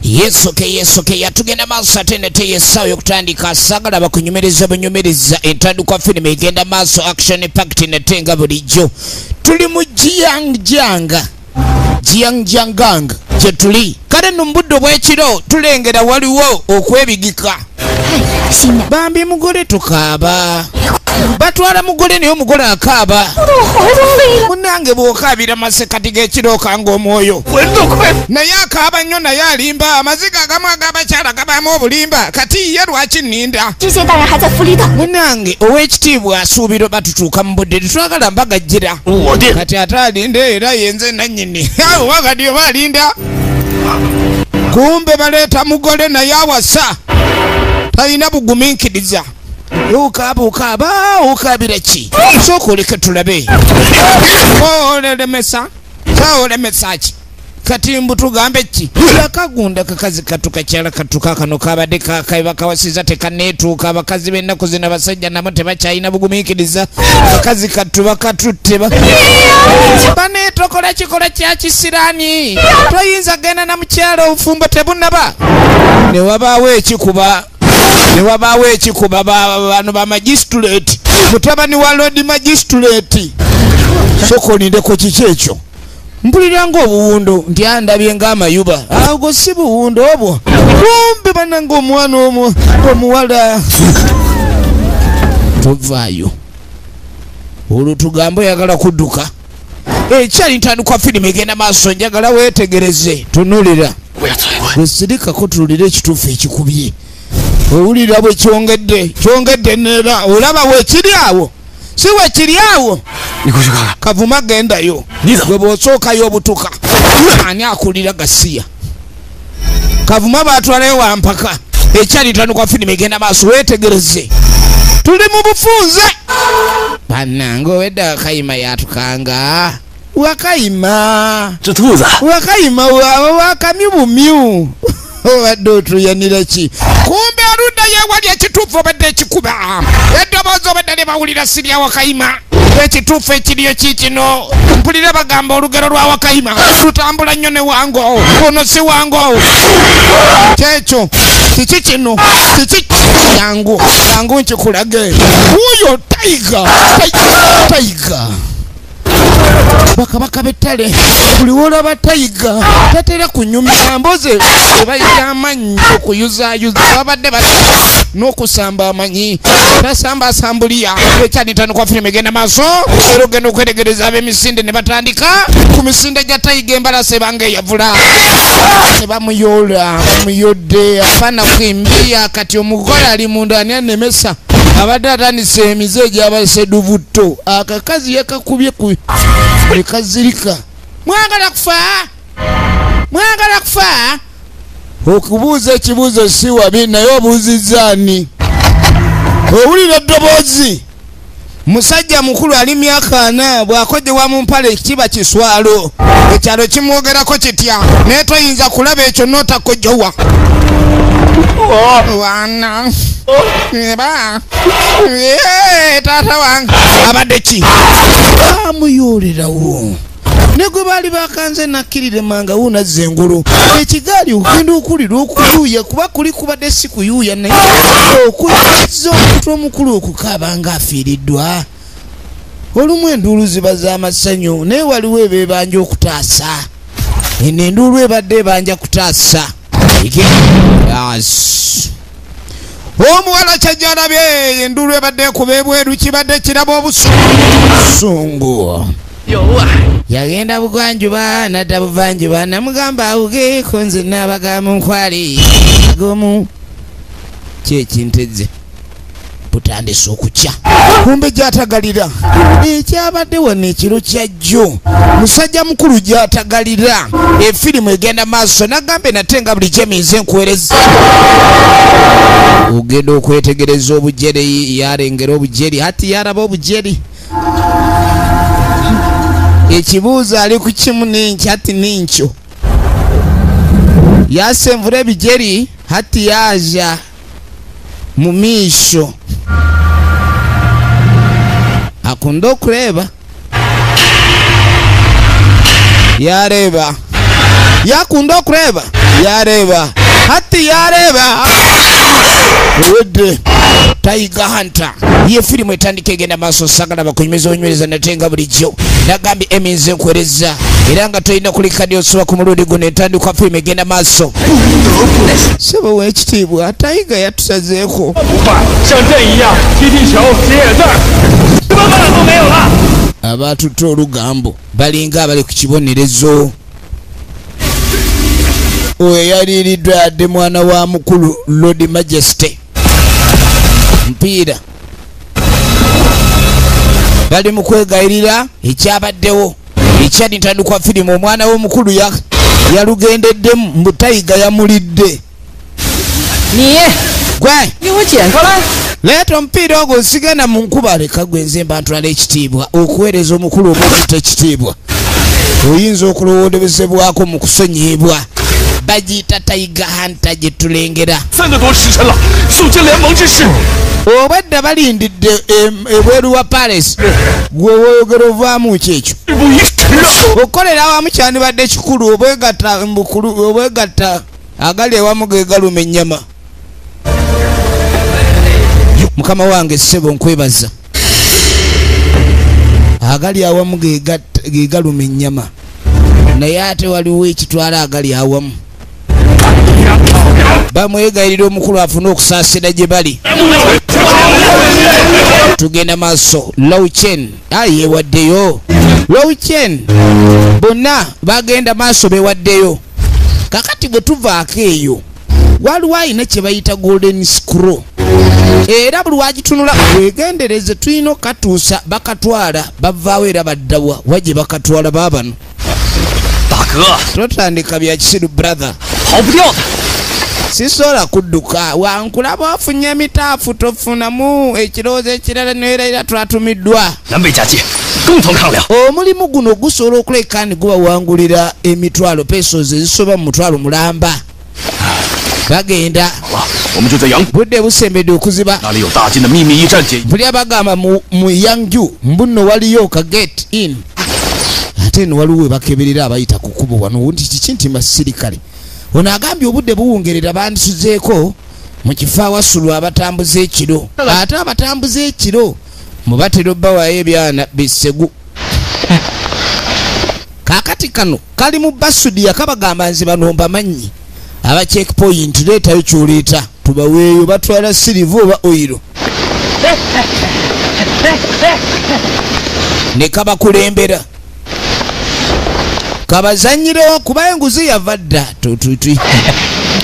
Yesoke yesoke yatugenda maaso ate nete yessaawa y'okutandika. Saagala bakunyumiriza bunyumiriza entandikwa firimu egenda maaso action packed nete nga bulijjo. Tuli mu Jiangjang. Jiangjiangang gye tuli. Kale nno mu budde obw'ekiro tulengera waliwo okwebigika. Bambi mugole tukaaba. Batwala mugole naye omugole akaaba. Munnange bw'okaabira masekati g'ekiro okanga omwoyo. Naye akaaba nnyo naye alimba. Amaziga agamu ag'abakyala gabaamu obulimba. Kati ye lwaki nninda? Munnange ow'ekitiibwa asuubirwa batutuuka mu budde tetwagala mbagajjira. Kati ate alinda era yenze nannyini. Oba kati oba alinda. Kumbe baleeta mugole naye awasa. Talina bugumiikiriza. Okaaba okaaba okaabira ki? Sooka oleke tulabe. Olemesa. Olemesa ki? Kati mbu tugambe ki? Yakagunda kakazi katu kakyala katuka kano kabadde kakawasiza tekaneetuuka. Abakazi b'ennaku zino abasajja nabo tebakyalina bugumiikiriza. Kakazi katu bakatutte baneetokola kikola kya kisiraani. Toyinza genda na mukyala obufumbo tebunnaba. Ne wabaawo ekikuba. Ne wabaawo ekikuba bano ba magistrate. Mutabani wa Lord Magistrate. Sooka olindeko kiki ekyo? Mpulira ng'obuwundo nti andabye ng'amayuba. Ago si buwundo obwo. Kumbe bannange omwana omuwala. Tovaayo. Olwo tugambe oyagala kudduka. Ekyali ntandikwa firimu egenda maaso njagala weetegereze. Tunuulira. Bwesirikako tuwulire ekituufu ekikubye. Owulira bwe kyongedde. Kyongedde neera. Olaba weekiri awo. Si weekiri awo. Kavuma gendayo. Gwe bw'osookayo obutuka. Ani akulira gasiya? Kavuma baatwalayo wampaka. Ekyali ntandikwa firimu egenda maaso weetegereze. Tuli mu bufunze. Bannange owedda Wakayima yatukanga. Wakayima. Wakayima wakamyu bumyu. Obadde otuyanira ki? Kumbe aludda yeewali ekituufu obadde ekikuba. Eddoboozi obadde ne bawulira si lya Wakayima. Ekituufu ekiriyo kiikino. Mpulira bagamba olugero lwa Wakayima lutambula nnyo ne wango. Ono si wango. Kyekyo. Kiki kino? Kiki yangu. Yangu nkikulage. Wuuyo Tiger. Tiger. Bakabaka b'ettale buli w'olaba Tiger tatera kunyumya mbozi ebayita amanyi okuyuzaayuza babadde n'okusamba amanyi tasamba asambuliya. Ekyali ntandikwa firimu egenda maaso era ogenda okwetegereza ab'emisinde ne batandika ku misinde gya Tiger embalasi ebanga eyavula ne bamuyoola bamuyodde abaana kwimbiya. Kati omugole ali munda ani anemesa abadde atandise emize egy'abaseduvutto. Akakazi yakakubye ku ekazirika. Mwagala kufa? Mwagala kufa? Okubuuza ekibuuzo si wabi naye obuuzizza ani? Owulira eddoboozi. Musajja mukulu ali myaka 40 bw'akojewa mu mpale kiba kiswalo. Ekyalo kimwogerako kitya naye toyinza kulaba ekyo n'otakojowa. Wana taata wange abadde ki? Amuyoolerawo. Ne gwe baali bakanze nakkirire manga wuunazza engulu. Ekigaali ogenda okulira okuyuuya kuba kuli kubadde si kuyuuya naye okuyuza omuntu omukulu okukaaba ng'afiiriddwa. Olumu enduulu ziba z'amasanyu naye waliwo ebeebanja okutaasa. Eno enduulu ebadde ebanja kutaasa. Omuwala kyajja alabye enduulu ebadde ekuba ebweru kibadde kiraba obusungu. Yagenda bugwanjuba nadda buvanjuba namugamba awugeeko nze naabaga mu nkwale agomu kyekinteze butandise okukya. Kumbe gy'atagalira ekyabadde wano ekiro kya jjo musajja mukulu gy'atagalira. Efirimu egenda maaso nagambe nate nga buli gyemize nkuweereza. Ogenda okwetegereza obujeri yarengera obujeri hati yaraba obujeri. Ekibuuzo ali ku kimu n'enkyo hati n'enkyo. Yasenvura ebijeri hati yaja mu maisho. Akunda okureeba. Yareeba. Yakunda okureba. Yareba. Hati yareba. Owedde. Tiger Hunter. Ye filimu etandika egenda maaso sagala bakunyumiza onyweza natenga bulijjo. Nagambye eminze nkwereza. Era nga tolina kulikadi osoba ku mulundi guno etandikwa filimu egenda maaso. Sebo w'ekitiibwa Tiger yatusazeeko. Abatutte olugambo balinga abali ku kibonerezo. Oyo yaliiriddwa yadde mwana wa mukulu Lord Majesty. Mpiira bali mu kwegayirira ekyabaddewo. Ekyali ntandikwa firimu omwana w'omukulu yalugendeddemu mbu Tiger yamulidde. Gwe leeta omupiira ogwo sigenda mu nkuba leka gwe nze mba ntwala ekitiibwa okuweereza omukulu oba okutta ekitiibwa oyinza okulowoolezebwako mu kusonyiibwa. Bagiyita Tiger Hunter gye tulengera. Obwedda balindidde ebweru wa Paris. Gwe woyogera ovaamu ki ekyo? Okukolera awamu kyandibadde kikulu obwegatta agali ewamu ge galuma ennyama. Mukama wange ssebo nkwebaza. Agali awamu ge galuma ennyama. Naye ate waliwo ekitwala agali awamu. Bamwegayirira omukulu afune okusaasira gye bali. Tugenda maaso. Lau Chen yewaddeyo. Lau Chen bonna bagenda maaso bewaddeyo. Kakati bwe tuvaako eyo waliwo alina kye bayita golden scroll. Era buli wagitunula weegendereze tulina okukatuusa bakatwala bavaawo era baddawa wa gye bakatwala baabano. Totandika bya kisiru brother. Sisobola kudduka wankulaba ofunye emitaafu tofunamu ekirowoozo ekirala neerayira twatumiddwa. Omulimu guno gusobola okuleka ni gubawangulira emitwalo pesos ezisoba mu mutwalo mulamba. Bagenda budde busembedde okuziba. Mpulira bagamba mu Yangju mbuno waliyo ka gate in. Ate no waliwo bakeberera abayita ku kkubo wano nti kiki nti masirikale. Ono agambye obudde buwungerera bandisuzeeko mu kifo awasulwa abatambuza ekiro. Ate abatambuza ekiro mubatera obbawaayo ebyana bisegu. Kaakati kano kali mu Basudiya kabagamba nze bano mbamanyi. Aba checkpoint leetayo ky'oleeta tubaweeyo batwala sirivu oba oyiro. Ne kabakulembera. Kabazanyirewo kuba enguzi yava dda.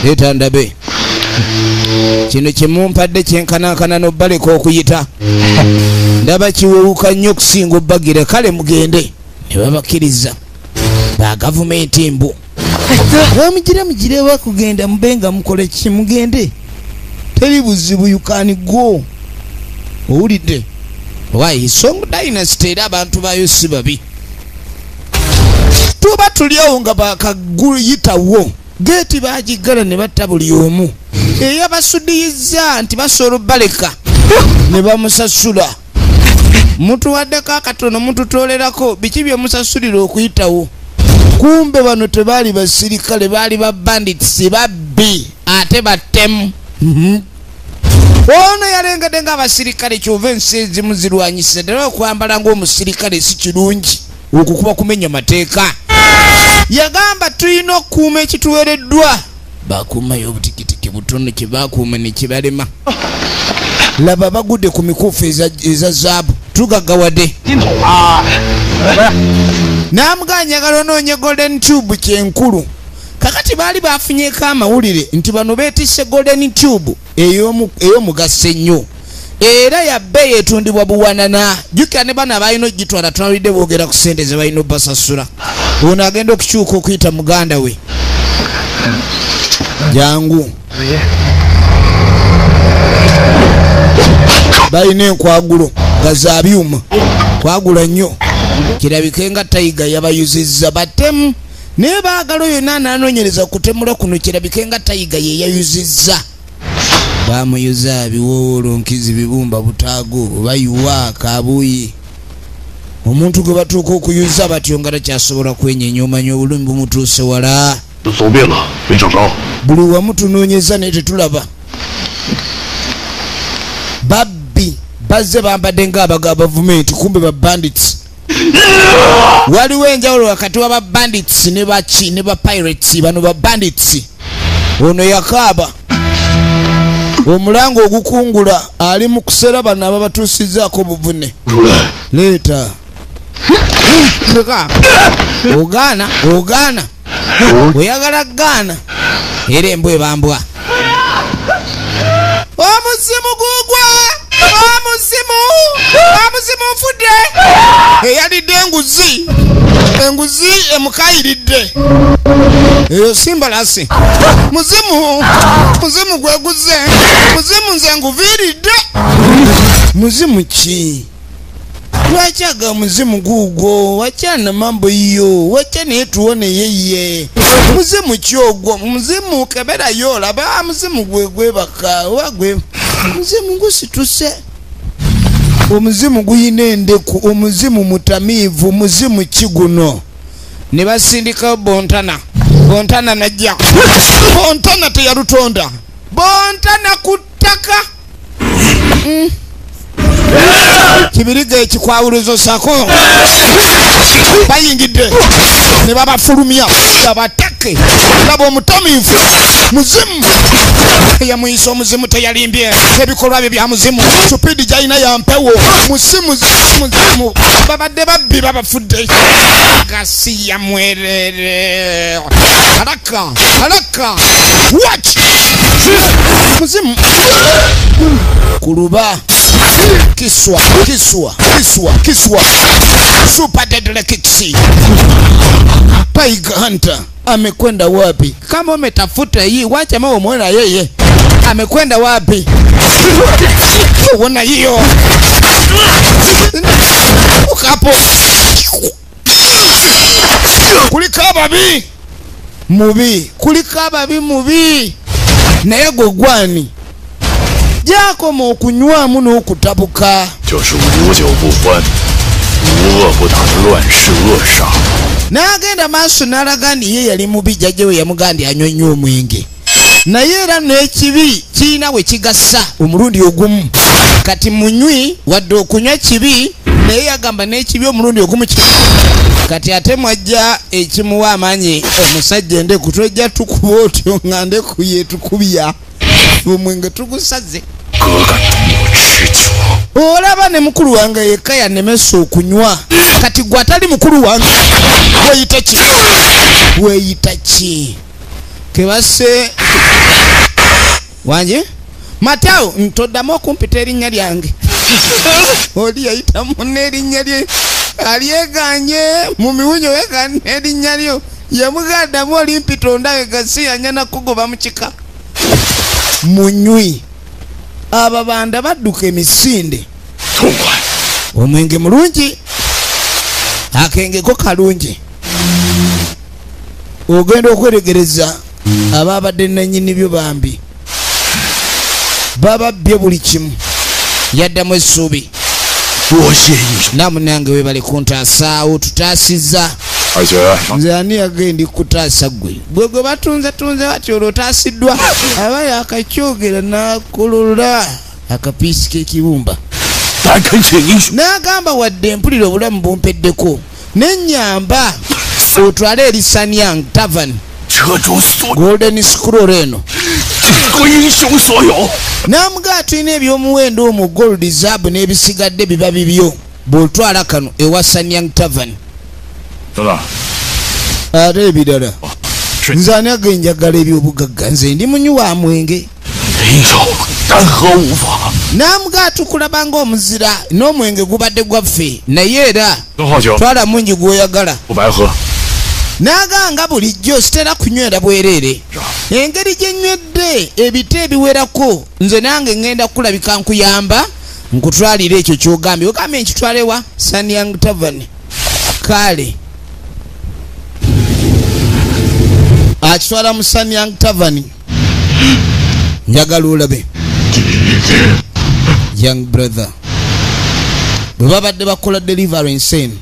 Leeta ndabe. Kino kye mumpadde kyenkanankana n'obbaleka okuyita. Ndaba kiwewuka nnyo okusinga obbagira kale mugende. Ne babakkiriza. Ba gavumenti mbu. Mugire mugire bakugenda mubenga mukole ki mugende. Teri buzibu you can go. Owulidde. Why Song Dynasty era abantu baayo si babi. Tuba tuli awo nga bakaguyitawo. Geeti bagiggala ne batta buli omu. Eyabasudiyiza nti basobola obbaleka ne bamusasula. Mutuwaddeko akatono mututoolerako biki bye musasulira okuyitawo. Kumbe bano tebaali basirikale baali ba bandits babbi ate batemu. Ono yalengedde ng'abasirikale kyova ensi ezimu zirwanyisa ddala okwambala ng'omusirikale si kirungi okwo kuba kumenya mateeka. Yagamba tulina okukuuma ekituweereddwa. Bakuumayo obutikitiki butono kye bakuuma ne kibalema. Laba bagudde ku mikuufu eza zaabu tugaggawadde. N'amugamba njagala onoonye golden tube kyenkulu. Kakati baali bafunyeeko amawulire nti bano beetisse golden tube ey'omugaso ennyo. Era ya bbeeyi etundibwa buwanana. Jjukira ne bano abalina ogitwala tunalidde boogera ku ssente ze balina obbasasula. Ono agenda okukyuka okuyita muganda we. Jangu. Balina enkwagulo nga za byuma. Kwagula nnyo. Kirabike nga Tiger yabayuzizza batemu. Naye baagala oyo n'anoonyereza kutemula kuno kirabike nga Tiger ye yayuzizza. Bamuyuza biwoowolo nkizi bibumba butaago bayuwa kabuyi. Omuntu gwe batuuka okuyuza batyo nga takyasobola kwenyenya omanya obulumi bumutuuse wala. Buli wamu tunoonyeza naye tetulaba. Babbi bazze bambadde ng'abaga gavumenti, kumbe ba bandits. Waliwo enjawulo wakati wa ba bandits ne baki ne ba pirates. Bano ba bandits. Ono yakaaba omulango ogukungula ali mu kusera bano ababatuusizzaako obuvune. Leeta ogaana ogaana oyagala gaana era embwa ebambwa. Omuzimu gugwa, omuzimu, omuzimu nfudde. Eyalidde enguzi, enguzi emukayiridde. Eyo simbalasi. Muzimu, muzimu gweguze, muzimu nze nguviiridde. Muzimu ki? Lwaki muzimu gugwo? Wachana mambo iyo, wachana yetuone yeye. Muzimu ki ogwo? Muzimu kebera yo laba muzimu gwegwebaka wagwe. Muzimu gusituse. Omuzimu guyina endeku, omuzimu mutamiivu, muzimu ki guno? Ne basindika Bontana. Bontana najja. Bontana teyalutonda. Bontana ku ttaka. Kibiriga ekikwawulizo sako bayingidde ne babafulumya abatake. Laba omutamiivu muzimu yamuyisa omuzimu teyalimbye ebikolwa bye bya muzimu. Supidi gyalina ya mpewo musimu muzimu. Babadde babbi babafudde gasiya mwerere. Haraka haraka what muzimu kuluba kiswa kiswa kiswa kiswa. Super deadly kicks. Tiger Hunter amekwenda wapi? Kama umetafuta hii wacha mama umuona yeye. Amekwenda wapi? Uona hiyo. Ukapo. Kulika babi. Mubi. Kulika babi mubi. Naye gwe gwani. Jakoma okunywamu n'okutabuka. N'agenda maaso n'alaga nti ye yali mubi, jjajja we yamugamba anywe nnyo omwenge. Naye era n'ekibi kirina we kigasa omulundi ogumu. Kati munywi wadde okunywa kibi, naye yagamba n'ekibi omulundi ogumu kati ate mwajja ekimuwa amaanyi omusajja endeku twejja tukuba otyo nga ndeku yetukubya. Omwenge tugusaze. Olaba ne mukulu wange yekka yannemesa okunywa. Kati gwe atali mukulu wange weeyita ki? Weeyita ki? Kebase wanje Matao ntoddamu okumpita erinnya lyange. Oli yayita munne erinnya lye alyeganye mu miwunyo yegaana erinnya lyo yamugaddamu olimpita ondange gasiyanya nakugoba mu kika. Munywi ababanda badduka emisinde. Omwenge mulungi, akengeko kalungi. Ogenda okweregereza ababadde nannyini byo bambi bababbye buli kimu. Yaddamu essuubi. Namunange webale kuntaasaawo, tutaasizza. Nze ani agenda kutaasa ggwe? Gwe gwe batunzetunze batyo olwo otaasiddwa. Aba yakakyogera n'akulula akapiisi k'ekibumba. N'agamba wadde mpulira obulamu bumpeddeko nennyamba otwale eri Sanyang Tavern Golden Scroll eno. N'amugaa tulina ebyomuwendo omwo gold, zaabu n'ebisigadde biba bibyo bw'otwala kano ewa Sanyang Tavern. Ate ebirala nze ani agenjagala ebyobugagga? Nze ndi munywi wa mwenge. N'amugaa tukulaba ng'omuzira n'omwenge gubadde gwaffe, naye era twala mungi gw'oyagala. N'aganga bulijjo sitera kunywera bwereere. Engeri gye nywedde ebita ebiwerako nze nange ŋŋenda kukulabika nkuyamba nkutwalire ekyo ky'ogambye. Ogambye nkitwale wa Sanyang Tavern. Kale akitwala mu Sanyang Tavern. Njagala olabe young brother bwe babadde bakola deliverance eno,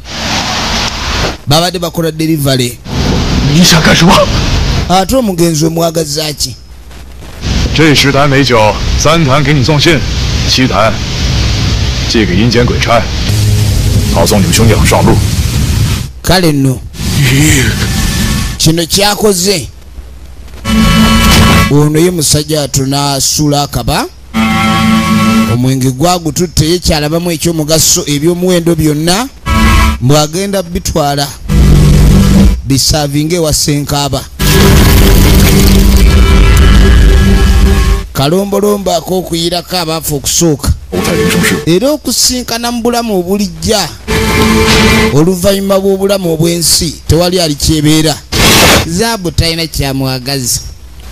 babadde bakola delivery. Ate omugenzi omwagaza ki? 这10坛美酒，3坛给你送信，7坛借给阴间鬼差，好送你们兄弟上路。 Kale nno kino kyakoze ono ye musajja atunaasula akaba omwenge gwagututte ye kyalabamu ekyomugaso ebyomuwendo byonna mbwagenda bitwala bisavinge wa Ssenkaaba. Kalombolombo ak'okuyirako abaafa okusooka era okusinkana mu bulamu obulijja oluvannyuma bw'obulamu obw'ensi tewali alikyebeera. Zaabu talina kyamwagaza,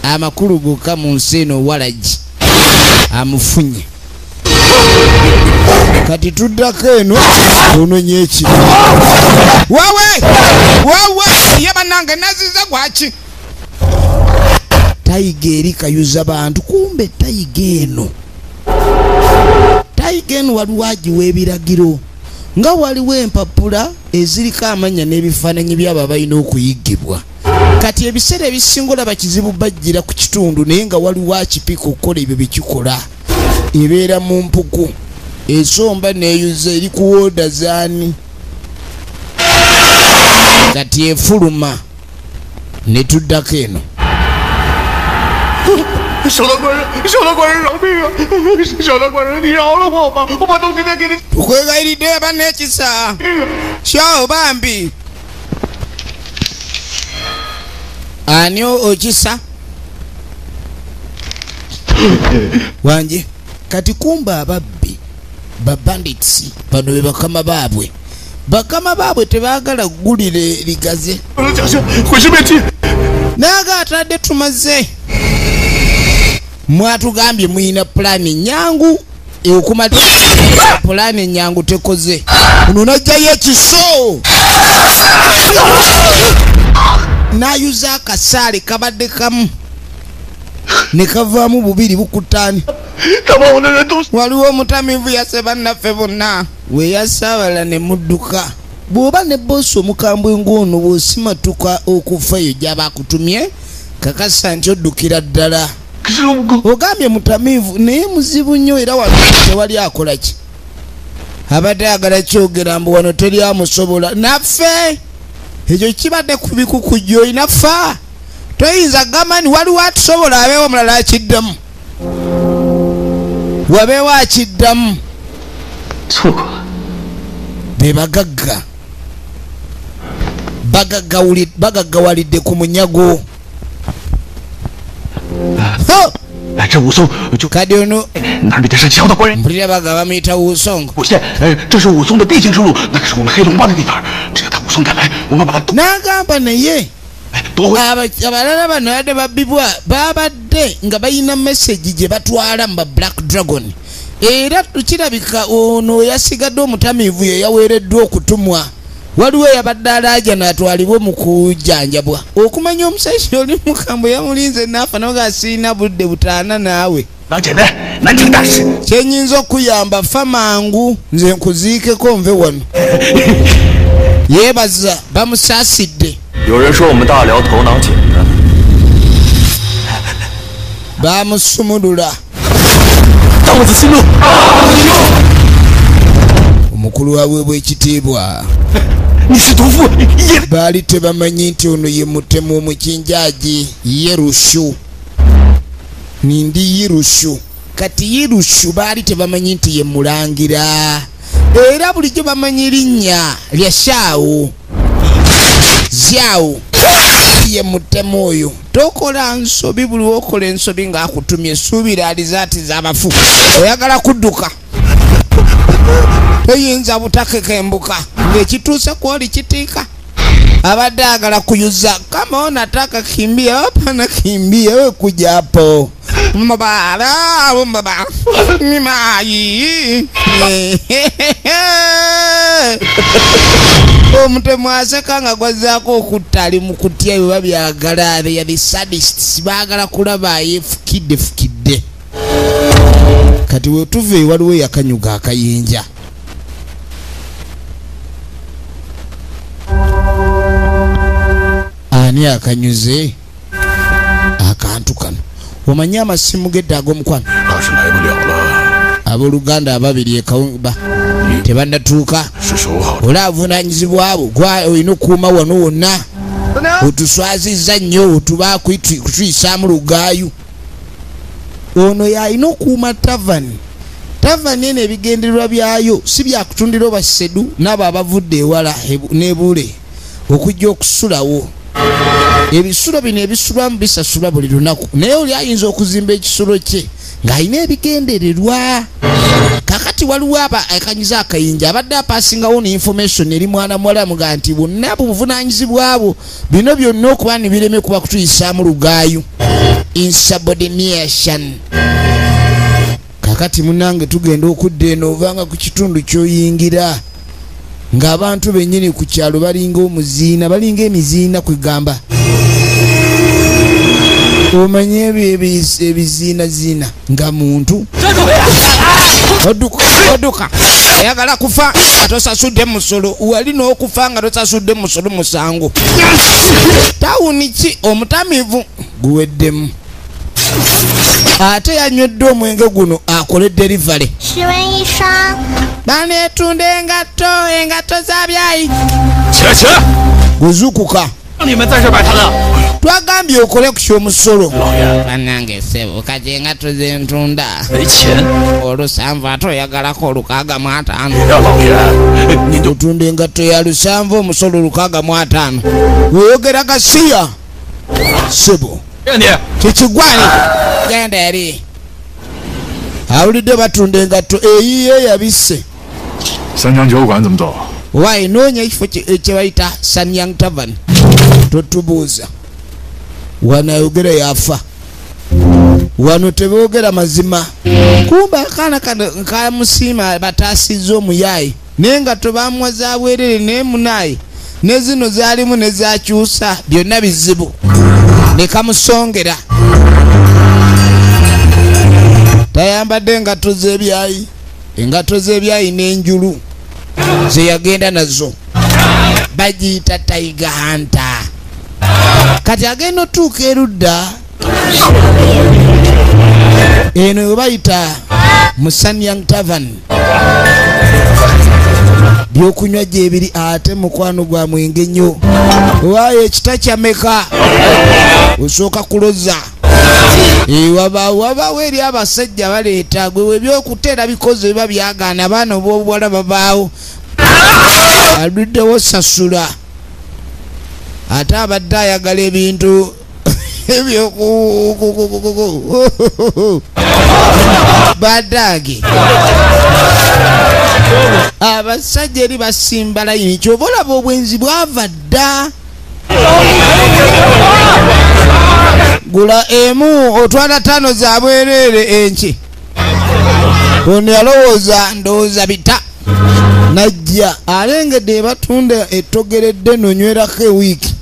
amakulu gokka mu nsi eno walagi amufunye. Kati tuddako eno ononye eki wawe wawe ye bannange naziza gwaki. Tayiga eri kayuza bantu, kumbe tayiga eno waliwo agiwa ebiragiro nga waliwo empapula eziriko amannya n'ebifaananyi by'abo abalina okuyigibwa. Kati ebiseera ebisinga olaba kizibu bajjira ku kitundu naye nga waliwo akipika okukola ebyo byekikola. Ebeera mu mpuku esomba n'eyuza eri ku wooda zaani. Kati efuluma ne tuddako eno. 小大官人，小大官人饶命啊！小大官人，你饶了我吧，我把东西再给你。 Tukwegayiridde banneekisa kyawo bambi. Ani okisa wanje? Kati kumba ababbi ba bandits bano be bakama baabwe. Bakama baabwe tebaagala ggulire ligaze. Naga atadde tumaze. Mwatugambye muyina pulaani nyangu ekuma pulaani nyangu tekoze. Ono n'ajjayo ekiso n'ayuza akasaale kabadde kamu ne kavaamu bubiri bukutaani. Waliwo omutamiivu yasse bannaffe bonna we yasaabala ne mudduka. Bw'oba ne boosi omukambwe ng'ono bw'osimatuka okufa eyo gy'aba akutumye kakasa nti oddukira ddala. Ogambye mutamiivu naye muzibu nnyo era wano tewali akola ki. Abadde ayagala kyogera mbu wano teri amusobola. Naffe ekyo kibadde ku bikukujja olina fa toyinza kugamba nti waliwo atusobola abeewo omulala akiddamu wabeewo akiddamu. Be bagagga bagaggawalidde ku munyago. Kadi ono mpulira baga bamuyita Wusong. N'agamba naye abalala bano yadde babbibwa babadde nga balina message gye batwala mu ba Black Dragon. Era kirabika ono yasigadde omutamiivu ye yaweereddwa okutumwa. Waliwo eyabadde alaaja n'atwalibwa mu kujjanjabwa. Okumanya omusajja oli mukambwe yamulinze n'afa naye sirina budde butaana naawe. Kye nnyinza okuyamba fa mangu nze nkuziikeko nve wano. Yeebaza bamusaasidde. Bamusumulula. Omukulu waabwe bw'ekitiibwa baali tebamanyi nti ono ye mutemu omukinjaaji Yerushu. Nindi Yerushu. Kati Yerushu baali tebamanyi nti ye mulangira. Era bulijjo bamanyi linnya lya Shaawo. Zyawo ye mutemu oyo. Tokola nsobi buli wokola ensobi ng'akutumye suubira alizaati z'abafu. Oyagala kudduka. Toyinza butakekembuka ng'ekituuse kwoli kitiika. Abadde ayagala kuyuza kama onataka kimbia hapana kimbia we kuja hapo mbabala mbaba mimayi. Omutemu aseka nga gwazaako okutta ali mu kutya biba byagala ya the sadists baagala kulaba yefukidde fukidde. Kati wetuve waliwo yakanyuga akayinja. Ani akanyuze? Akantu kano omanye amasimu gedda ag'omukwano. Abooluganda ababiri ekawumba tebannatuuka. Ola avunaanyizibwa bwo gwa olina okukuuma wano wonna. Otuswazizza nnyo otuba kutuyisaamu lugaayu. Ono y'alina okukuuma tavani. Tavani eno ebigendererwa byayo si byakutundira oba sedu n'abo abavudde ewala n'ebuule okujja okusulawo. Ebisulo bino ebisulwamu bisasulwa buli lunaku, naye oli ayinza okuzimba ekisulo kye ng'alina ebigendererwa. Kakati waliwo akanyiza akayinja abadde apasingawo ne information eri mwana muwala muga nti bonna buvunaanyizibwa bwo bino byonna okuba ne bireme kuba kutuyisaamu lugaayu. Insubordination. Kakati munnange tugenda okudda eno ovanga ku kitundu ky'oyingira ng'abantu bennyini ku kyalo balinga omuziina, balinga emiziina kwegamba. Omanye ebyo ebiziinaziina nga muntu. Odduka ayagala kufa nga tosasudde musolo, wali n'okufa nga tosasudde musolo musango. Tawuni ki omutamivu guweddemu. Ate yanywedde omwenge guno akole delivery. Baneetunda engatto, engatto za byayi. Guzukuka. Twagambye okole ku ky'omusolo. Bannange ssebo kati engatto ze ntunda olusanvu ate oyagalako 605. Otunda engatto ya 7 omusolo 605. Weeyogera gasiya ssebo. Kikigwane genda eri. Awulidde batunda engatto eyiye yabisse. Wayi noonya ekifo kye bayita Sanyang Tavern. Totubuuza. Wano ayogera yafa. Wano teboogera mazima. Kumba akaana kano kamusiima bataasizza omuyaayi. Naye engatto baamuwa za bwerere naye munaayi. Ne zino zaalimu ne zakyusa byonna bizibu. Ne kamusongera. Tayambadde engatto z'ebyayi. Engatto z'ebyayi n'enjulu ze yagenda nazo bagiyita Tiger Hunter. Kati agenda otuuka erudda eno we bayita mu Sanyang Tavern. Byokunywa gyebiri ate mukwano gwa mwenge nnyo. Waayo ekita kyameka osooka kuloza. Wabaawo eri abasajja baleeta gwe ebyokuteera bikoze biba byagaana abaana ob'obuwala babaawo. Aluddewo sasula. Ate abadde ayagala ebintu ebyoku baddaage. Abasajja eri basimba layini ky'oba olaba obwenzi bwava dda. Gula emu otwala 5 za bwereere enki. Ono yalowooza ndowooza bita najja alengedde batunda ettogeredde nonywerako ewiiki.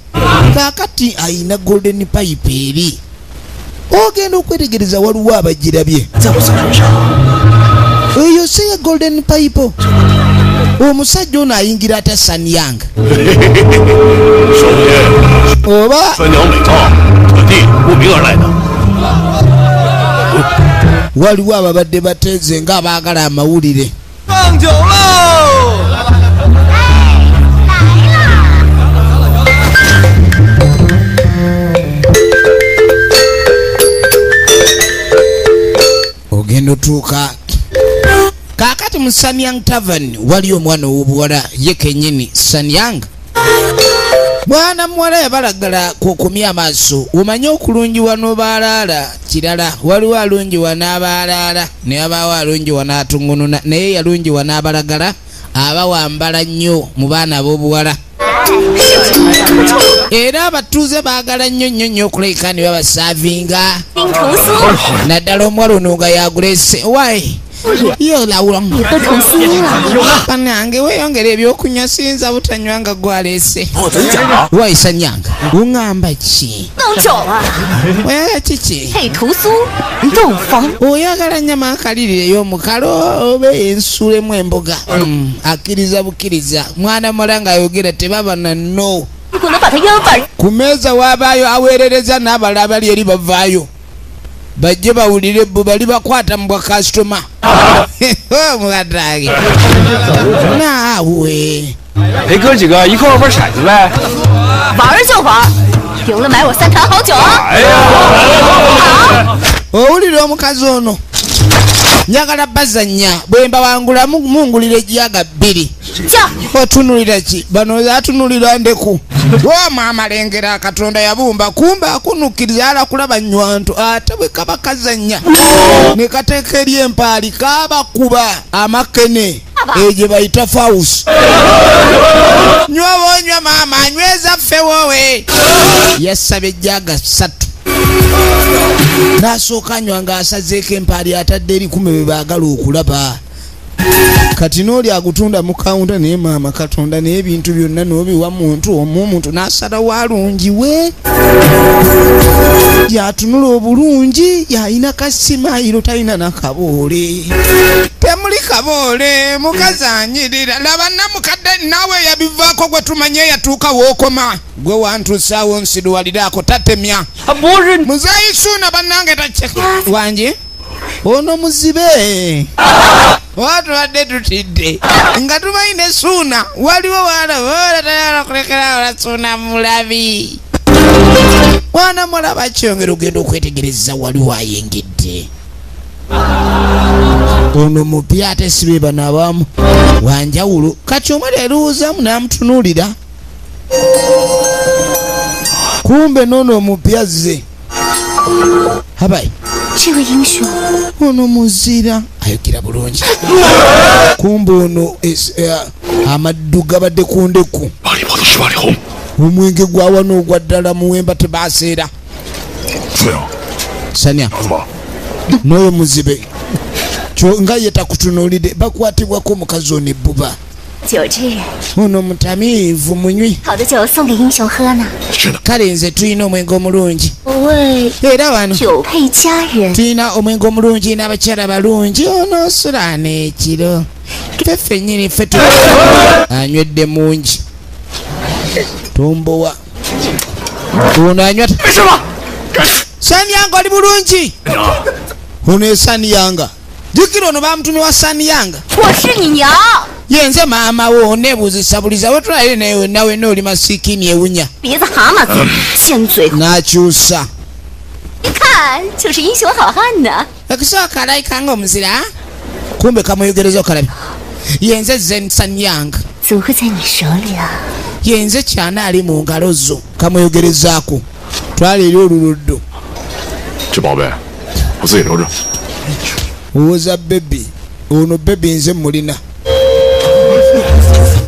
Kaakati ayina golden pipe eri. Ogenda okwetegereza waliwo abagirabye. Eyo si ya golden pipe. Omusajja ono ayingira ata Sanyang. Oba waliwo ababadde bateeze ng'abaagala amawulire. Ogenda otuuka kaakati mu Sanyang Tavern waliyo omwana ow'obuwala ye kennyini Sanyang. Mwana muwala yabalagala kwokomya amaaso. Omanye okulungiwa n'obaalaala kirala. Waliwo alungiwa n'abaalaala naye abaawo alungiwa n'atungununa, naye yalungiwa n'abalagala aba wambala nnyo mu baana ab'obuwala. Era abatuuze baagala nnyo nnyo nnyo okulabika ne babasaavinga naddala omuwala ono nga yagulese. Wayi Bannange weeyongera ebyokunywa siyinza butanywa nga gwaleese. Wayi Sanyang, uŋŋamba ki? Oyagala kiki? Oyagala nnyama nkalirire ey'omukalo oba ensuulemu emboga? Akkiriza bukkiriza. Mwana muwala ng'ayogera tebaba na no. Ku mmeeza waabaayo aweerereza n'abalala abali eri bavaayo bajje bawulire ebbu bali bakwata mu bwa kasitoma. Mukatange naawe 陪哥几个一块玩骰子呗。玩就玩，赢了买我3坛好酒啊！哎呀！ Owulira omukazi ono njagala bazannya bwe mbawangula mungulira ejiyaga 2. Otunulira ki? Bano atunulira ndeku. Woma amalengera Katonda yabumba kumbe akunukkiriza ala kulaba nnywanto ate bwe kaba kazannya ne kateeka eri empaali kabakuba amakene egye bayita fawusi. Nywa bonywa maama nyweza ffe wowe. Yasaba ejjaga 3. N'asooka anywa ng'asazeeko empaali atadde eri kume bwe baagala okulaba. Kati n'oli agutunda mu kawunta naye maama Katonda naye ebintu byonna n'obiwa muntu omu omuntu n'asalawo alungiwe. Yatunula obulungi yalina kasimayiro talina nakaboole. Temuli kaboole mukazi anyirira laba namukadde naawe yabivaako gwe tumanye yatuuka wookoma. Gwe wantuusaawo nsiruwaliraako tatemya. Muzeeyi Suuna bannange takyeka. Wangi? Ono muzibe. Watubadde tutidde nga tumanyi ne Suuna waliwo wala tayala kulekera wala Suuna mulabi. Mwana mulaba kyongera ogenda okwetegereza waliwo ayingidde. Ono mupya ate si be bano abamu wanjawulo. Kati omwali eruwuzamu n'amutunuulira. Kumbe n'ono omupya azze. Habayi. Ono muzira ayogera bulungi. Kumbe ono amaddu gabadde ku ndeku. Omwenge gwa wano ogwa ddala muwemba tebaseera. Sanya n'oyo muzibe nga ye takutunuulidde bakwatibwako omukazi ono ebbuba. Ono mutamiivu munywi. Kale nze tulina omwenge omulungi. Era wano tulina omwenge omulungi n'abakyala balungi. Ono osulaana ekiro ffe ffennyini ffe anywedde mungi. Tombowa ono anywa. Sanyanga oli bulungi. Ono ye Sanyanga. Jjukira ono bamutumye wa Sanyanga. Yenze maama wo neebuuzisa buliza wetulaire naye nawe oli masiikini ewunya. N'akyusa. Okusooka alayika ng'omuzira. Kumbe kamweyogereza okalabi. Yenze Zen Sanyanga. Yenze kyana ali mu ngalo zo kamweyogerezaako. Twala eri oluluddo. Owoza bebi ono bebi nze mulina.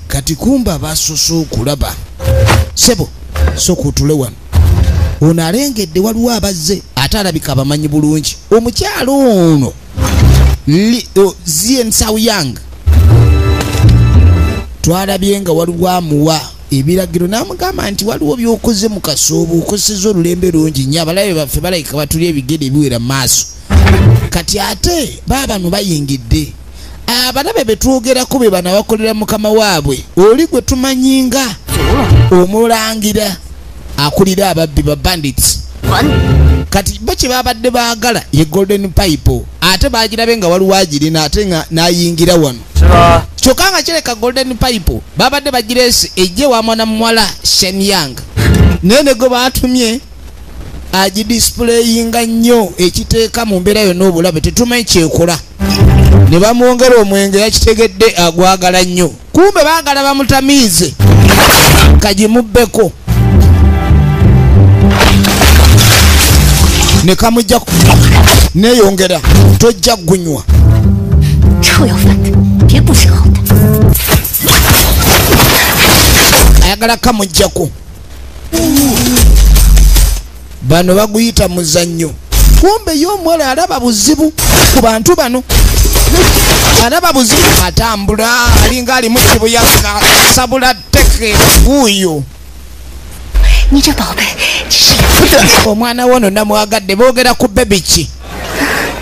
Kati kumbe abasoose okulaba. Ssebo sooka otule wano. Ono alengedde waliwo abazze ate alabika abamanyi bulungi. Omukyalo ono Zien Sao Yang twalabye nga waliwo amuwa ebiragiro n'amugamba nti waliwo by'okoze mu kasoobo okozesezza olulembe lungi nnyo abalabe baffe balabika batuli ebigere ebiwera mu maaso. Kati ate baabano bayingidde. Abalabe be twogerako be bano abakolera mukama waabwe oli gwe tumanyi nga omulangira akulira ababbi ba bandits. Kati bo kye babadde baagala ye golden pipe ate bagirabe nga waliwo agirina ate nga n'ayingira wano. Kyokka nga kireka golden pipe babadde bagireese ejje wa mwana muwala Shen Yang. Naye ne gwe baatumye agidisplayinga nnyo ekiteeka mu mbeera yonna obulabe tetumanyi kyekola. Ne bamwongera omwenge yakitegedde agwagala nnyo. Kumbe baagala bamutamiize kagimubbeko. Ne kamujja neeyongera tojja gunywa. Ayagala kamujjako. Bano baguyita muzannyo. Kumbe ye omuwala alaba buzibu ku bantu bano. Alaba buzibu atambula alinga ali mu kibuyaga sabula tteke wuuyo. Omwana wono namwagadde boogera ku bebi ki.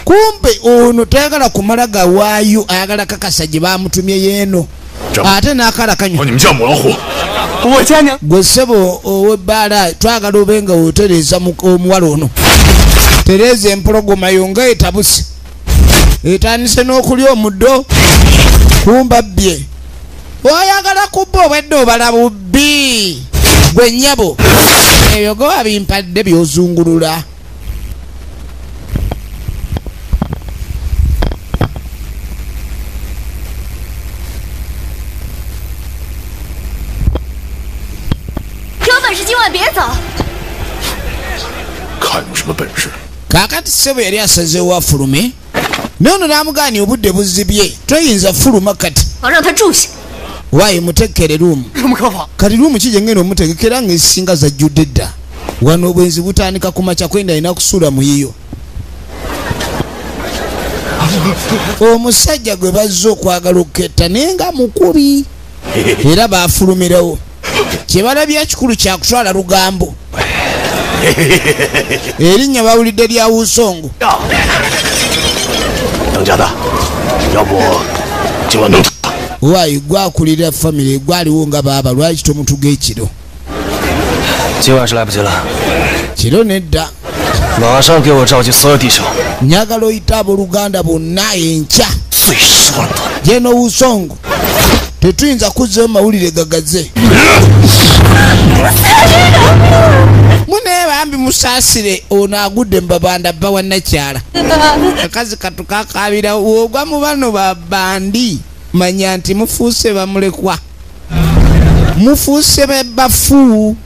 Kumbe ono tayagala kumala gawaayo ayagala kakasa gye bamutumye yeeno. Ate n'akala kanywa. Gwe ssebo ow'ebbaala twagala obe nga otereeza omuwala ono. Tereeza empologoma yo nga etabuse. Etandise n'okulya omuddo kumba bbye. Oyagala kubba obwedde obala bubbi. Gwe nnyabo ebyo ge wabimpadde by'ozungulula. Kaakati ssebo yali asazeewo afulume naye ono n'amugaanya obudde buzibye toyinza fuluma kati. Waayi mutekere ruumu. Kati ruumu ki gye ngenda omutegekera ng'ezisinga zajjudde dda. Wano obwenzi butandika ku makya kwenda alina kusuula mu yiyo. Omusajja gwe bazze okwagala okuketta naye nga mukubi era baafulumirawo. Kye balabye ekikulu kya kutwala lugambo. Erinnya bawulidde lya Wusongo. Waayi gwakulira famire gwaliwo nga baaba lwaki tomutuga ekiro? Kiro nedda. Njagala oyite abooluganda bonna enkya. Jeno Wusongo tetuyinza kuzzayo mawulire gagaze. Mune bambi musaasire ono agudde mu babanda bba wa nnakyala. Akazi katukakaabira ogwa mu bano babandi manya nti mufuuse bamulekwa. Mufuuse bafu.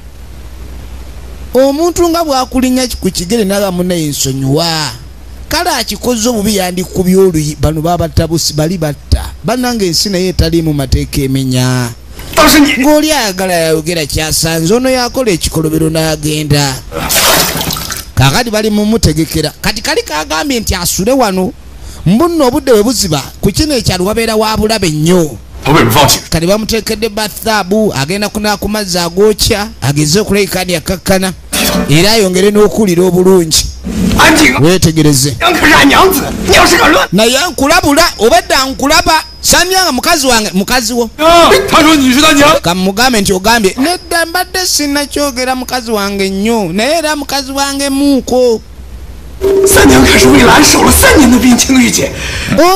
Omuntu nga bw'akulinnya ku kigere n'aba munnaye nsonyiwa. Kale akikoze obubi yandikubye oluyi bano babattabusi bali batta. Bannange ensi naye etaliimu mateeka emenya. Ng'oli ayagala yayogera kyasanze ono yakola ekikolobero n'agenda. Kaakati bali mumutegekera. Kati kali kagambye nti asule wano mbunno obudde bwe buziba ku kino ekyalo wabeera wa bulabe nnyo. Kati bamuteekedde bathaabu agenda kunaaba ku mazzi agookya ageze okulabika nti akakkana era ayongere n'okuwulira obulungi. Weetegereze. Naye nkulabula obadde nkulaba samyanga mukazi wange mukazi wo. Kamugambe nti ogambye nedda mbadde sinnakyogera mukazi wange nnyo naye era mukazi wange muuko.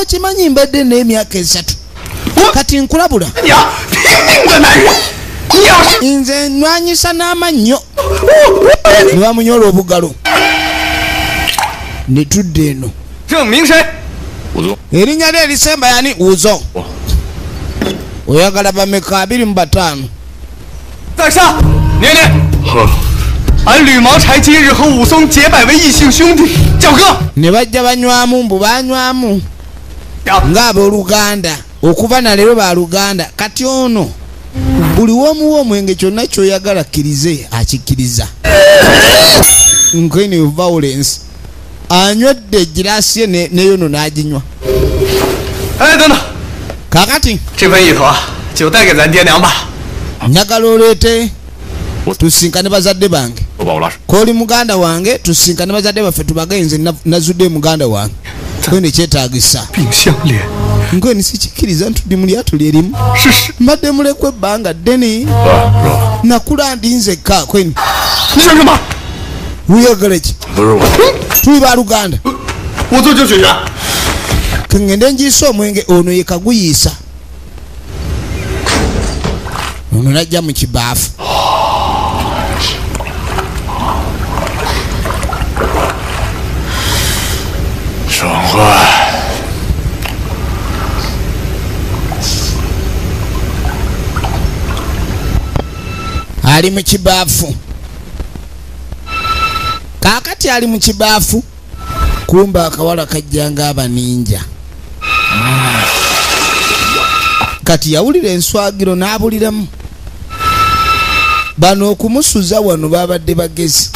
Okimanyi mbadde n'emyaka 3. Kati nkulabula. Nze nwanyisa n'amannyo. Ne bamunyola obugalo. Ne tudda eno. Erinnya lye erisemba yani Wuzo. Oyagala bameka 25. Ne bajja banywamu mbu banywamu ng'abooluganda okuva na leero baluganda. Kati ono buli w'omuwa omwenge kyonna ky'oyagala kkirize akikkiriza. Nkweni violence. Anywedde egiraasi ye neyono n'aginywa. Kaakati njagala oleete tusinkane bazadde bange. K'oli muganda wange tusinkane bazadde baffe tubagaye nze nazudde muganda wange. Kwene kyetaagisa. Nkweni sikikkiriza ntuddi mu lyato lye limu. Mbadde mulekwa ebbanga ddene. Nakula ndi nzekka kweni. Uyagala ki? Tuli baluganda. Kangende njiisa omwenge ono ye kaguyiisa. Ono najja mu kibaafu. Ali mu kibaafu. Kaakati ali mu kibaafu kumba akawala kajja ng'abaninja. Kati yawulira enswagiro n'abuliramu. Bano okumusuza wano babadde bagezi.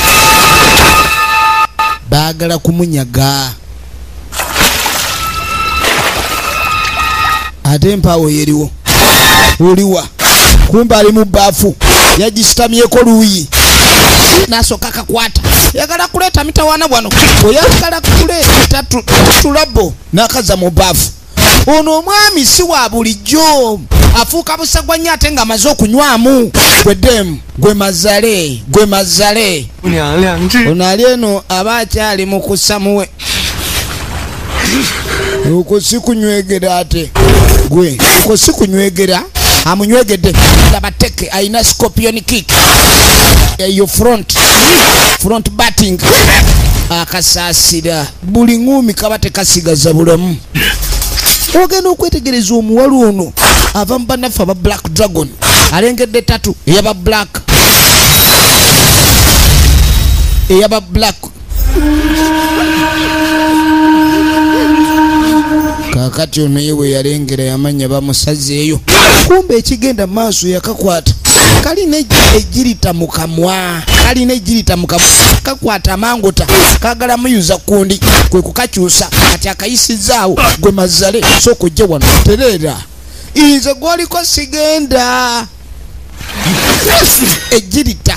Baagala kumunyaga. Ate empaawo yeriwo. Oliwa. Kumba ali mu bbaafu. Yagisitamyeko luuyi. Nasooka kakwata. Yagala kuleeta mitawaana wano. Oyagala kuleeta tulabo n'akaza mu bbaafu. Ono omwami si wa bulijjo. Afuuka busagwa nnyo ate ng'amaze okunywamu. Gwe demu, gwe mazale, gwe mazale. Ono ali eno aba akyali mu kusamuwe. Okwo si kunywegera ate. Gwe, okwo si kunywegera. Amunywegedde. Laba teke alina scorpion kick. Eyo front. Front batting. Akasaasira. Buli ngumi kaba tekasigaza bulamu. Ogenda okwetegereza omuwala ono ava mu bannaffe aba Black Dragon. Alengedde tatu eyaba Black. Eyaba Black. Kakati ono ye we yalengera yamanya bamusazeeyo. Kumbe ekigenda maaso yakakwata. Kalina ejjirita mu kamwa. Kalina ejjirita mu kamwa. Kakwata amangota. Kagala muyuza kundi. Kwe kukakyusa. Kati akayisizaawo. Gwe mazale. Sooka ojje wano. Tereera. Nze gw'oliko sigenda. Ejjirita.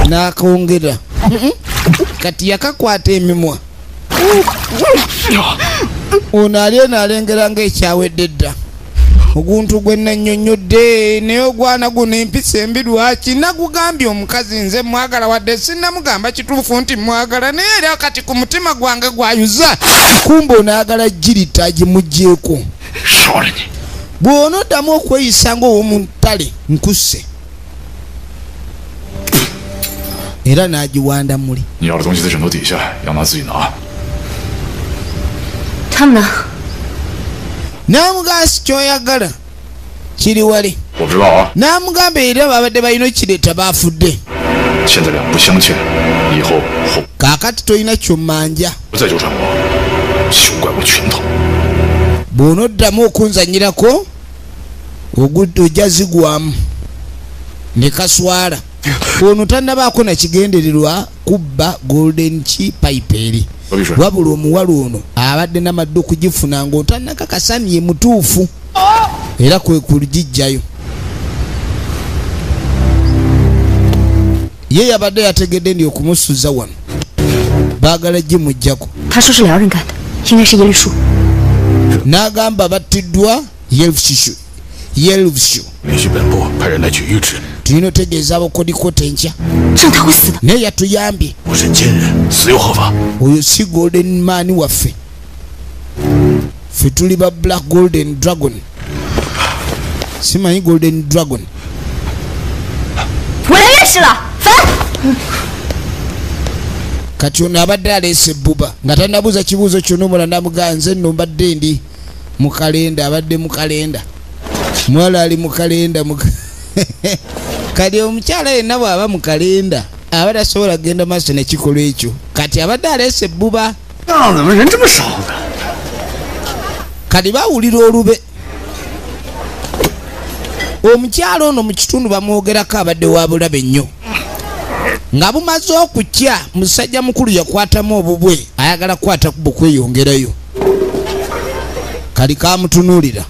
N'akongera. Kati yakakwata emimwa. Ono ali eno alengera ng'ekyawedde dda. Oguntu gwe nannyonnyodde naye ogwana guno empisa embi lwaki? Nagugambye omukazi nze mwagala wadde sinnamugamba kituufu nti mwagala naye era kati ku mutima gwange gwayuza. Kumbe ono ayagala girita agimuggyeeko. Bw'onoddamu okweyisa ng'ow'omu ttale nkusse. Era n'agiwanda muli. N'amugamba si ky'oyagala kiri wali. N'amugamba era babadde balina okireeta baafudde. Kaakati tolina ky'ommanja. Bw'onoddamu okunzannyirako ojja zigwamu ne kaswala. Ono tannabaako na kigendererwa kubba golden chi pipe eri. Wabula omuwala ono abadde n'amadde okugifuna ng'otannakakasa ye mutuufu era kwe kugijjayo. Ye yabadde yategedde ndi okumusuza wano baagala gimuggyako. N'agamba battiddwa Yelvshu. Tulina otegeeza abakodikota enkya. Naye yatuyambye. Oyo si golden man waffe. Ffe tuli ba Black Golden Dragon. Simanyi Golden Dragon. Kati ono abadde aleese ebbuba nga tannabuuza kibuuzo kyonna omulala n'amugamba nze nno mbadde ndi mu kalenda, abadde mu kalenda. Muwala ali mu kalenda. Kati omukyala yenna bw'aba mu kalenda aba tasobola kugenda maaso n'ekikolwa ekyo. Kati abadde aleese ebbuba. Kati bawulira olube. Omukyala ono mu kitundu bamwogerako abadde wa bulabe nnyo. Nga bumaze okukya musajja mukulu yakwatamu obubwe ayagala kukwata ku bukweyongerayo. Kali kamutunuulira.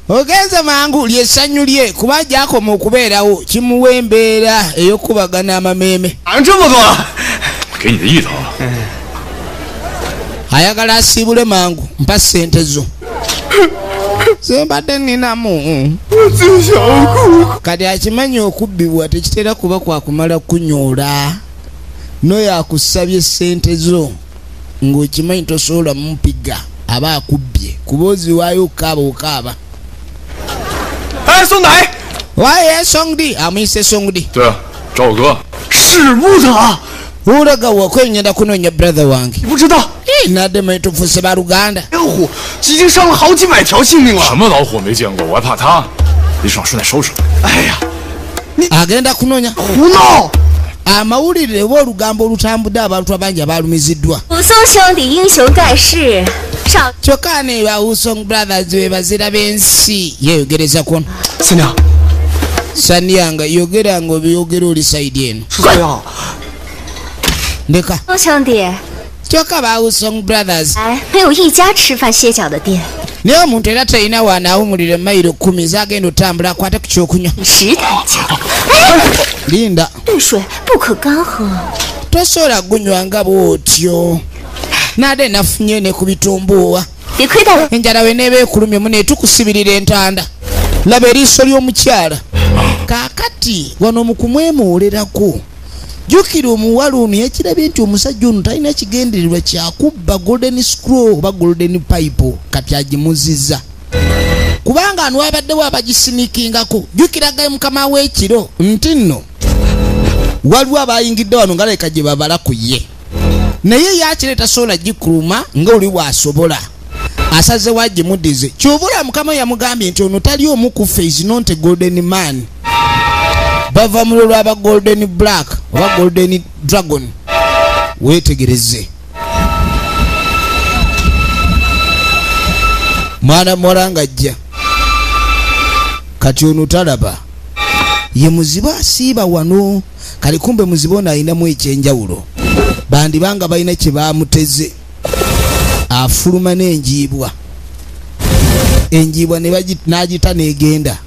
Ogenze mangu ly'essanyu lye kuba gyakoma okubeerawo kimuwa embeera ey'okubagana amameeme. Ayagala asiibule mangu mpa ssente zo. Ze mbadde nninamu. Kati akimanyi okubbibwa tekitera kuba kwa kumala kunyoola. N'oyo akusabye ssente zo ng'okimanyi tosobola mumpiga aba akubbye kuba oziwaayo okaaba okaaba. Waye Songdi amuyise Songdi. Ulaga wakwenyenda kunoonya brother wange. Nadde manyi tufuuse baluganda. Agenda kunoonya amawulire oba olugambo olutambudde abantu abangi abalumiziddwa. Kyokka ne ba Wusong Brothers be bazira b'ensi yeeyogereza kuno. Sanyanga yogera ng'obyogera oli sayidi eno. Ndeka. Kyokka ba Wusong Brothers 没有一家吃饭歇脚的店。 Naye omuntu era talina wanaawumulira mayiro 10 zagenda otambula akwate ku kyokunywa. 石台酒， Linda. 绿水不可干喝。 Tosobola gunywa nga bw'otyo. Nade nafunye ne ku bitumbuwa. 别亏待了。 Enjala we neeba ekulumye mune tukusibirira entanda. Laba eriiso ly'omukyala. Kaakati wano mu kumwemuulerako. Jjukira omuwala ono yakirabye nti omusajja ono talina kigendererwa kyakubba golden scroll oba golden pipe kati agimuzizza. Kubanga ano wabaddewo abagisiniikingako. Jjukira gaye mukama w'ekiro nti nno waliwo abayingidde wano nga leka gye babala ku ye. Naye yakireeta sola gikuluma nga oli bw'asobola. Asazeewo agimuddize. Ky'oba mukama yamugambye nti ono tali omu ku ffe, is not a golden man. Bava mu lwaba golden black oba golden dragon. Weetegereze. Mwana muwala ng'ajja. Kati ono talaba. Ye muzibe asiiba wano. Kale kumbe muzibe ono alinamu ekyenjawulo. Bandibanga balina kye baamuteze. Afuluma n'enjiibwa. Enjiibwa n'agita n'egenda.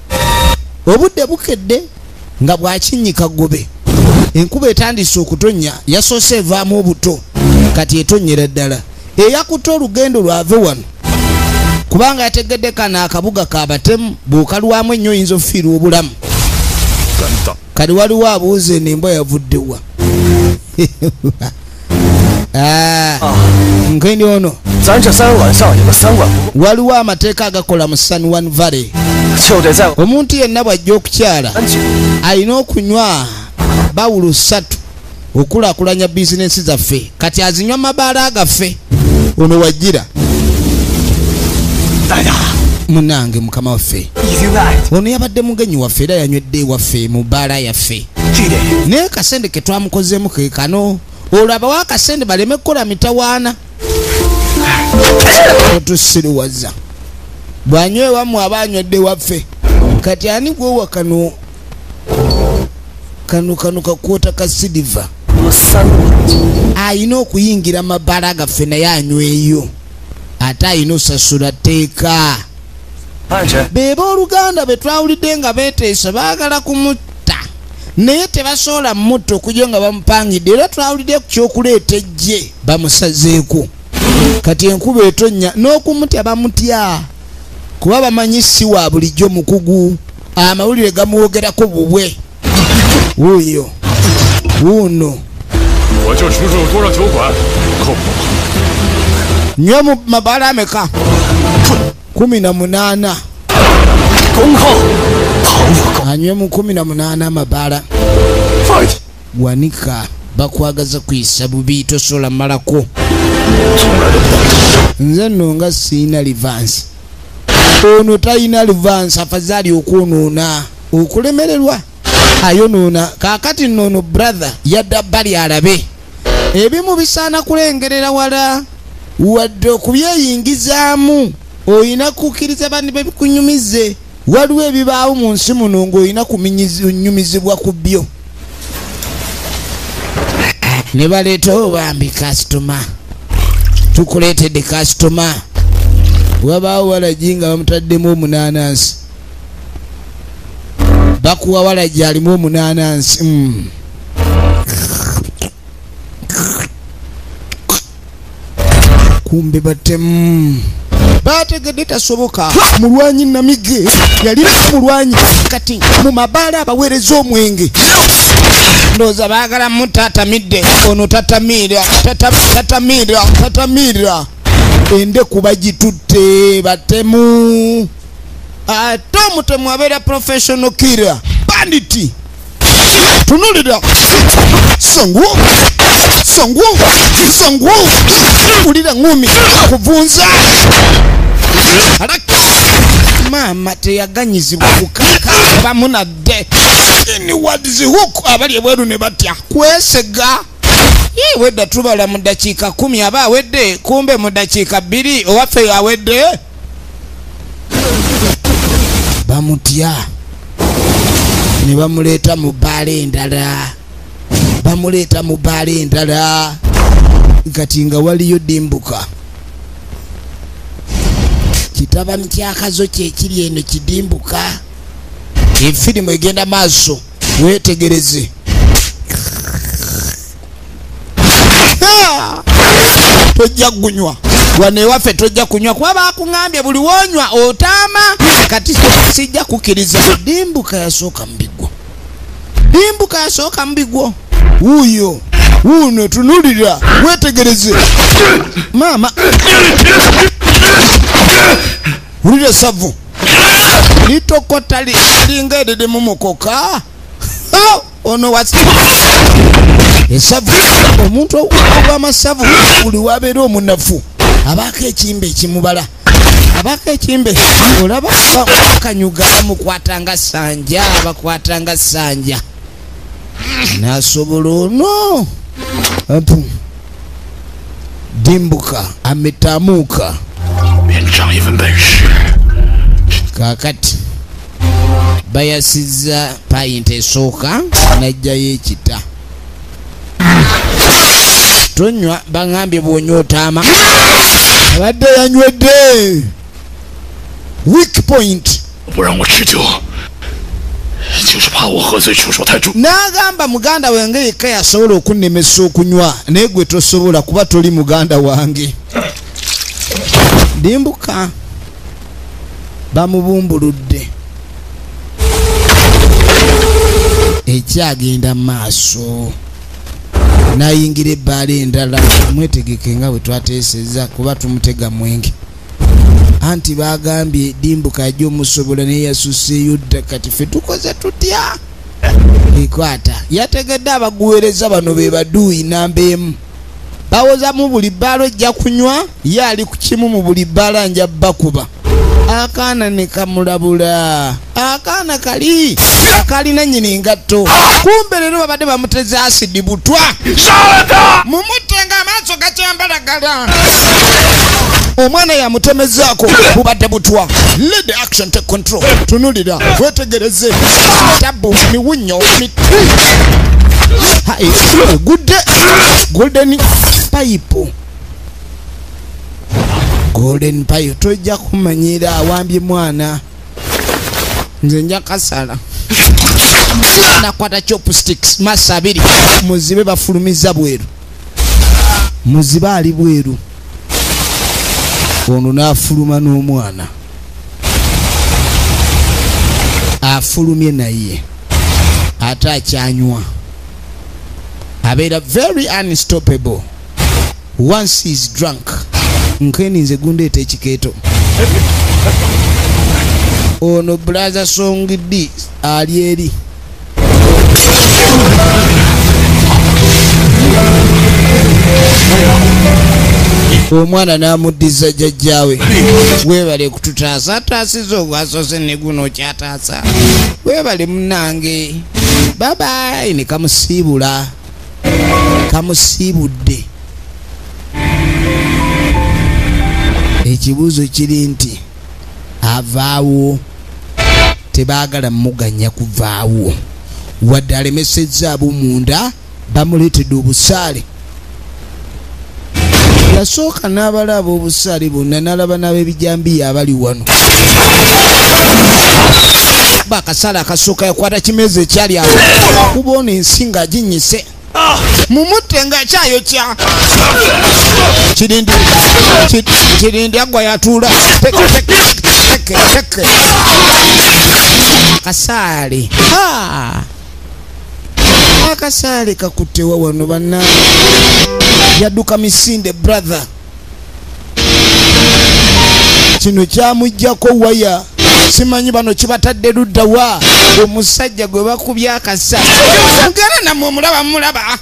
Obudde bukedde nga bwakinnyika ggobe. Enkuba etandise okutonnya, yasoose evaamu obuto. Kati etonnyera ddala. Eyakutte olugendo lwave wano. Kubanga yategedde kano akabuga k'abatemu, bw'okalwamu ennyo oyinza okufiirwa obulamu. Kati waliwo abuuza eno embwa yavudde wa? Nkeni ono. Waliwo amateeka agakola mu San Juan Valley. Omuntu yenna bw'ajja okukyala alina okunywa bawulu 3 okulaakulanya bizinensi zaffe. Kati azinywa mabaala gaffe. Ono wajjira. Munnange mukama waffe. Ono yabadde mugenyi waffe era yanywedde ewaffe mu bbaala yaffe. Naye kasente ke twamukozeemu ke kano. Olwo abawa akasente baleme kukola mitawaana. Otusiriwaza. Bw'anywa ewammwe aba anywedde waffe. Kati ani gwowa kano kano kakwota ka siliva? Alina okuyingira mabaala gaffe naye anyweyo. Ate alina osasula tteeka. Be booluganda be twawulidde nga beeteesa baagala kumutta. Naye tebasobola mutta okujja nga bamupangidde era twawulidde ku ky'okuleeta eggye bamusazeeko. Kati enkuba etonnya n'okumutya bamutya. Kuba bamanyi si wa bulijjo mukugu. Amawulire gamuwogerako bubwe. Wuuyo. Wuuno. Nywa mu mabaala ameka? 18. Anywe mu 18 amabaala. Wanika bakwagaza kuyisa bubi tosobola malako. Nze nno nga sirina livansi. Ono talina livansi afazaali okwonoona okulemererwa ayonoona. Kaakati nno ono brother yadda bbali alabe. Ebimu bisaana kulengerera wala wadde okubyeyingizaamu olina kukkiriza bandi bebikunyumize. Waliwo ebibaawo mu nsi muno ng'olina kunyumizibwa ku byo. Ne baleetawo bambi kasitoma. Tukuleetedde kasitoma. Wabaawo walagi nga bamutaddemu omunaanansi. Bakuwa walagi alimu omunaanansi. Kumbe batemu. Bategedde tasoboka. Mulwanyi namige yali mulwanyi kati mu mabaala abaweereza omwenge. Ndowooza baagala mutatamidde. Ono tatamiira tatamiira tatamiira. Endeku bagitutte batemu. Ate omutemu abeera professional killer. Bandit. Tunulira. Songu. Songu. Songu. Ulira ngumi kuvunza. Maama teyaganyizibwa kukaka bamunadde. Inwards hook abali ebweru ne batya kwesega. Ye wedda tubala mu ddakiika 10 aba awedde, kumbe mu ddakiika 2 owaffe awedde. Bamutya ne bamuleeta mu bbaala endala. Bamuleeta mu bbaala endala. Kati nga waliyo dimbuka. Kitabani kyakazo kye kiri eno kidimbuka. Efirimu egenda maaso, weetegereze. Tojja kunywa. Wano ewaffe tojja kunywa kuba bakuŋŋambye buli wonywa otaama. Kati sijja kukkiriza. Dimbuka yasooka mu bigwo. Dimbuka yasooka mu bigwo. Wuuyo. Wuuno tunulira, weetegereze. Maama. Wulira essavu. Litokota linga eriri mu mukoka. Ono wasi. Essavu. Omuntu ogw'amasavu buli wabeera omunafu abaako ekimbe ekimubala. Abaako ekimbe olaba kanyuga bamukwata nga ssanja, bakwata nga ssanja. Nasobola ono. Apu. Dimbuka ametamuka. Kakati bayasizza payinta esooka n'ajjayo ekita. Tonywa baŋŋambye bw'onywa otaama. Abadde yanywedde. Weak point. N'agamba muganda wange yekka yasobola okunnemesa okunywa naye gwe tosobola kuba toli muganda wange. Dimbuka bamubumbuludde. Ekyagenda maaso. N'ayingira ebbaala endala. Mwetegeke nga bwe twateesezza kuba tumutega mwenge. Anti bagambye Dimbuka ajja omusobola naye yasuseeyo dda. Kati ffe tukoze tutya? Ekwata yategedde abaguweereza bano be baduuyi namba emu. Bawoza mu buli bbaala ojja kunywa, ye ali ku kimu mu buli bbaala nja bakuba. Akaana ne kamulabula. Akaana kali kalina nnyini engatto. Kumbe leero babadde bamuteze asidi butwa. Mumutte ng'amaaso gakyambalagala. Omwana yamutemezaako bubadde butwa. Let the action take control. Tunulira, weetegereze. Tabu miwunyo gudde golden pipe. Golden pipe tojja kumanyira awambye mwana. Nze nja kasala. Nakwata chopsticks masa abiri. Muzibe bafulumiza bweru. Muzibe ali bweru. Ono n'afuluma n'omwana. Afulumye naye. Ate akyanywa. Abeera very unstoppable. Once he is drunk. Nkeni nze gundeeta ekikeeto. Ono brother Song D ali eri. Omwana n'amuddiza jjajjaawe. Weebale kututaasa, ataasizza ogwasoose ne guno okyataasa. Weebale munnange. Babayi ne kamusiibula. Kamusiibudde. Ekibuuzo kiri nti avaawo tebaagala muganya kuvaawo. Wadde alemesezza ab'omunda bamuleetedde obusaale. Yasooka n'abalaba obusaale bonna n'alaba n'ab'ebijambiya abali wano. Akasaale akasooka yakwata kimeeza ekyali awo. Kuba ono ensi ng'aginnyise. Mumutte ng'akyayokya. Kirindi kirindi agwa yatuula. Teke teke. Akasaale. Akasaale kakuttewa wano bannange. Yadduka misinde brother. Kino kyamuggyako waya. Simanyi bano kibatadde ludda wa. Omusajja gwe bakubye akasa. Mugenda nammwe mulaba mulaba.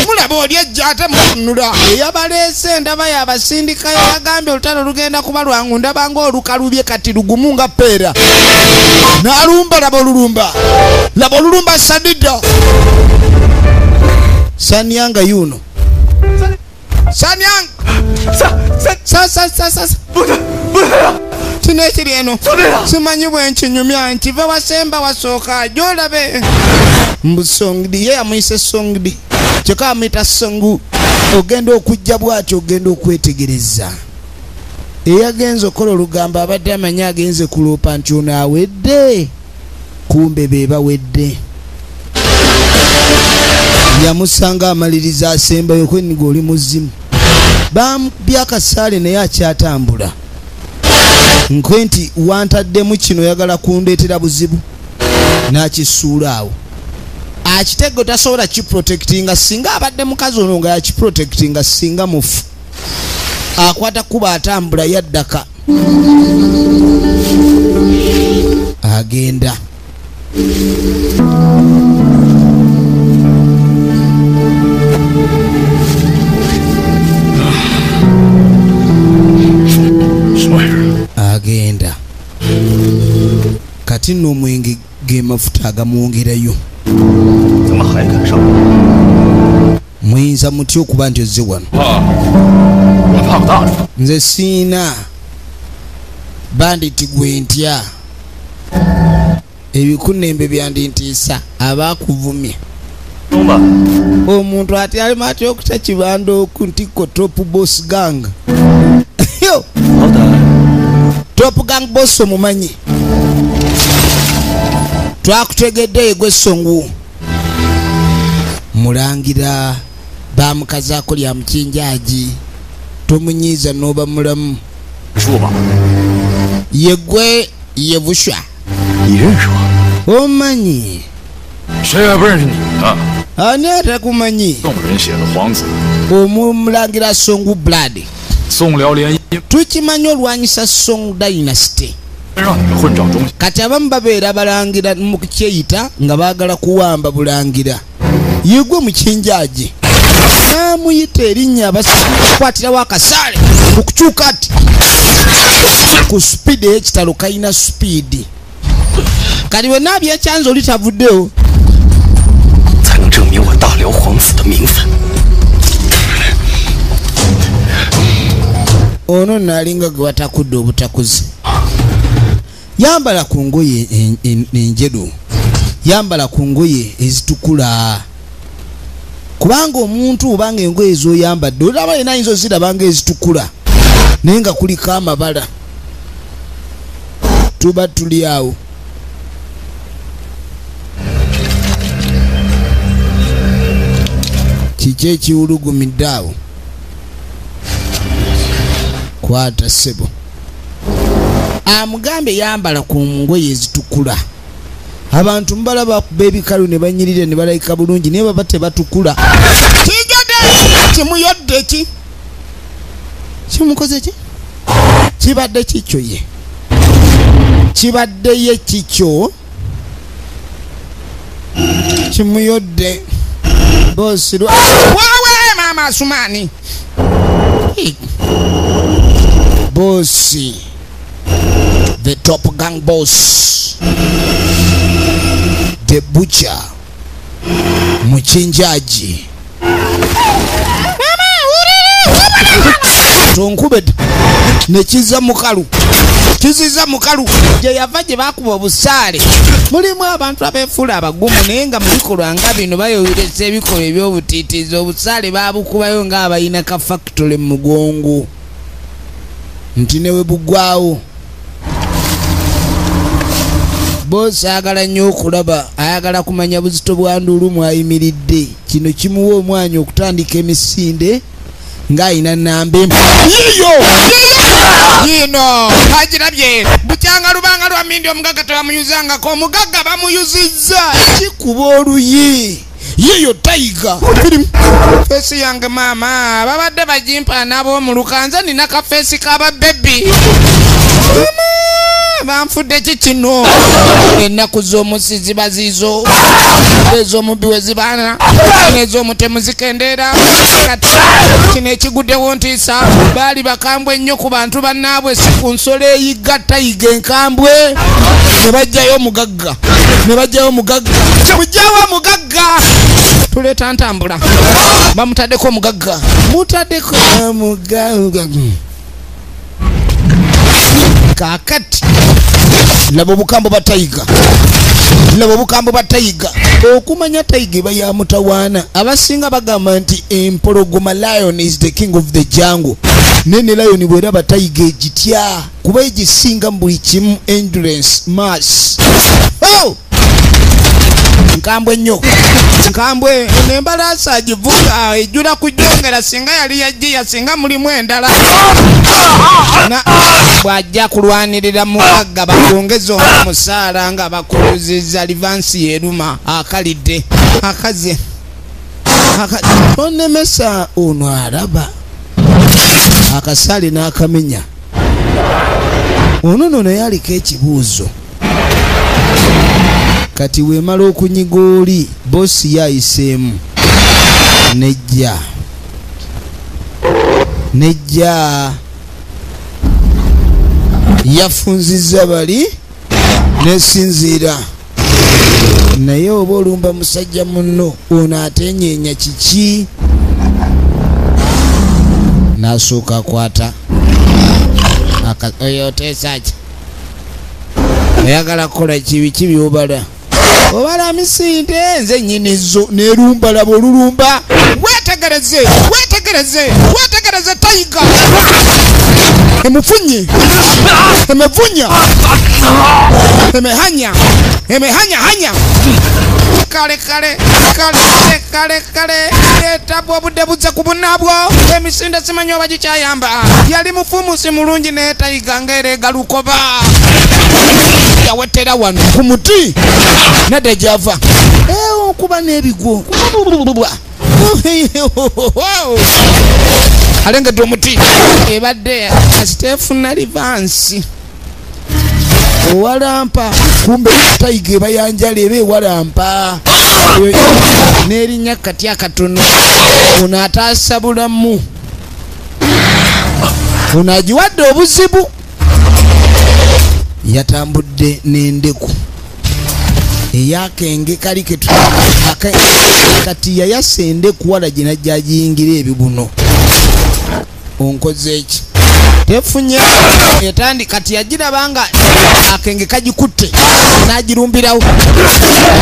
Mulaba oli ejja ate mutunula. Eyabaleese ndaba yabasindikayo yagambye olutalo lugenda kuba lwangu ndaba ng'olukalubye kati lugumu nga ppeera. N'alumba laba olulumba. Laba olulumba sadidda. Sanyanga yuno. Sanyang. Sa sa sa sa. Kino ekiri eno. Simanyi bwe nkinyumya nkiva wasemba wasooka gy'olabe. Mbu Songdi ye yamuyise Songdi. Kyokka amuyita Songu. Ogenda okujja bw'atyo ogenda okwetegereza. Eyagenze okukola olugambo abadde amanyi agenze kuloopa nti ono awedde, kumbe be bawedde. Yamusanga amaliriza asembayo kwenniga oli muzimu. Bamukubye akasaale naye akyatambula. Nkwe nti wantaddemu kino oyagala kundeetera buzibu, n'akisuula awo. Akitego tasobola kiprotectinga, singa abadde mukazi ono nga yakiprotectinga singa mufu. Akwata kuba atambula yaddaka agenda. Agenda kati nno omwenge ge mafuta agamwongerayo. Muyinza mutya okuba nti ozze wano? Nze siina banditi gwe ntya, ebikunembe byandintiisa abakuvumye. Omuntu ati alimu atya okutya kibanda oku ntikko top boss gang. Top gang boss omumanyi, twakutegedde egwe Songu. Mulangira bamukazaako lya mukinjaagi, tomunyiiza n'oba mulamu. Yegwe yevusha. Omanyi ani atakumanyi? Omulangira Songu blood. Tukimanyi olwanyisa Song dynasty. Kati abamu babeera balangira mu kyeyita nga baagala kuwamba bulangira. Yegwe mukinjaagi namuyita erinnya abakwatirawo akasaale okukyuka ati ku sipiidi ey'ekitalo kalina sipiidi. Kati wenna byekyanza oli tavuddewo. Ono naalinga gwe batakudde obutakuzi. Yambala ku ngoye enjeru, yambala ku ngoye ezitukula. Kubanga omuntu obanga engoye z'oyambadde olaba yena ayinza oziraba nga ezitukula naye nga kuliko amabala. Tuba tuli awo. Kiki ekiwulugumidde awo? Kwata ssebo. Amugambe yambala ku ngoye ezitukula. Abantu mbala bakuba ebikalu ne banyirira ne balayika bulungi naye baba tebatukula. Kijjadde kimuyodde ki? Kimukoze ki? Kibadde kikyo ye. Kibadde ye kikyo. Kimuyodde. Bosi wawe mama Sumani. Bosi. The top gang boss. The butcher. Muchinjaji. Tonkube nekiza mukalu. Kiziza mukalu. Gye yava gye bakuba obusaale. Mulimu abantu abeefuula abagumu naye nga mu bikolwa nga bino bayogereza ebikolwa eby'obutiitiizi. Obusaale baabukubayo ng'abalina ka factory mu mugongo. Nti ne we bugwawo. Bosi ayagala nnyo okulaba, ayagala kumanya buzito bwa nduulu mwayimiridde. Kino kimuwa omwanya okutandika emisinde ng'ayina namba emu. Yiyo! Yino! Agirabye! Bukyanga lubanga lwa mindi omugagga tebamuyuzangako, omugagga bamuyuzizza. Kikuba oluyi. Yiyo Tiger. Feesi yange maama, babadde bagimpa n'ab'omuluka, nze nina kafeesi k'ababebi. Maama! Banfudde ki kino? Ennaku z'omusi ziba zizo, ez'omubbi we zibaana, n'ez'omutemu zikendeera. Kati kino ekiguddewo ntiisa. Baali bakambwe nnyo ku bantu bannaabwe, si ku nsolo eyigga tayiga enkambwe. Ne bajjayo omugagga, ne bajjayo omugagga, mujjawo omugagga. Tuleeta ntambula, bamutaddeko omugagga, mutaddeko omugagga. Kaakati laba obukambo bwa Tiger. Laba obukambwe bwa tayiga. Okumanya tayiga eba ya mutawaana. Abasinga bagamba nti empologoma, lion is the king of the jungle. Nene lion bweraba tayiga egitya, kuba egisinga mu buli kimu, endurance, mass. Oh! Nkambwe nnyo, nkambwe. Eno embalaasi agivuga ejjula kujongera, singa yali yajjiya singa mulimu endala. Bw'ajja kulwanirira mugagga bakwongeze omusaala nga bakuluziza livansi yeruma akalidde akaze onemesa. Ono alaba akasale n'akamenya. Ono nno naye aliko ekibuuzo. Kati weemala okunyiga oli bosi yayiseemu nejja nejja yafunzizza bali nesinziira naye oba olumba musajja munno ono atenyeenya kiki. N'asooka akwata oyo oteesaki oyagala kukola kibi kibi obala obala misinde nze nnyinizo nerumba. Laba olulumba, wetegereze, wetegereze, wetegereze. Tayiga emufunye, emevunya, emehanya, emehanya hanya. Kale kale kale kale kale, etabu obudde buzze ku bunnaabwo. Emisinde simanyi oba gikyayamba. Yali mufumusi mulungi naye tayiga ng'ereega lukoba. Yawetera wano ku muti nedda gyava okuba n'ebigwo alengedde omuti ebadde asiteefuna livansi owalampa. Kumbe tayiga ebayanjala eba ewalampa n'erinnya kati akatono. Ono ataasa bulamu, ono agiwadde obuzibu. Yatambudde n'endeku eyakenge kali ketu kati yayasa endeku wala gye najja agiyingira ebibuno. Onkoze eki tefunye etandi kati yagiraba nga akenge kagikutte n'agirumbirawo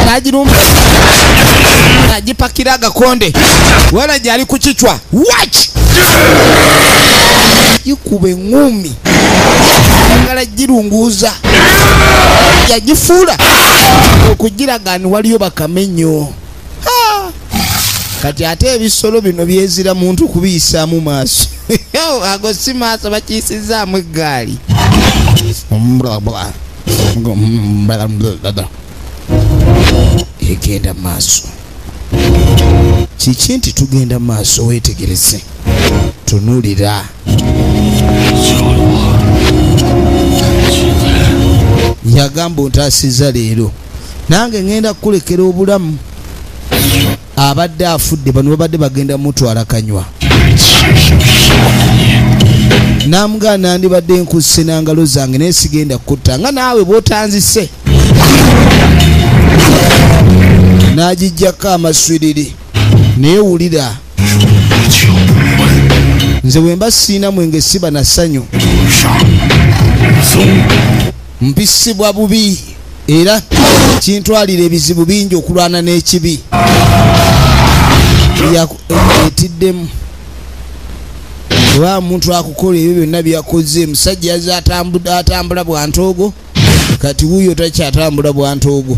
n'agirumba n'agipakira agakonde wala gyali ku kicwa waki gikuba eŋŋumi agala girunguuza yagifuula okugiraga ni waliyo bakamenyo. Kati ate ebisolo bino byezira muntu kubiyisaamu maaso. Ago si maaso, bakiyisizaamu eggaali. Egenda maaso kiki nti tugenda maaso. Weetegereze, tunuulira. Yagamba ontaasizza leero nange ŋŋenda kukulekera obulamu. Abadde afudde, bano babadde bagenda mutwala kanywa. Namugaa nandibadde nkusse n'angalo zange naye sigenda kutta nga naawe bw'otanzise. N'agijjako amaswiriri naye wulira nze bwe mba siina mwenge siba na ssanyu, mpisibwa bubi era kintwalira ebizibu bingi okulwana n'ekibi. Etiddemu oba omuntu akukola ebyo byonna byakoze. Musajja yazze atambula bwantoogo, kati wuuyo takyatambula bwantoogo.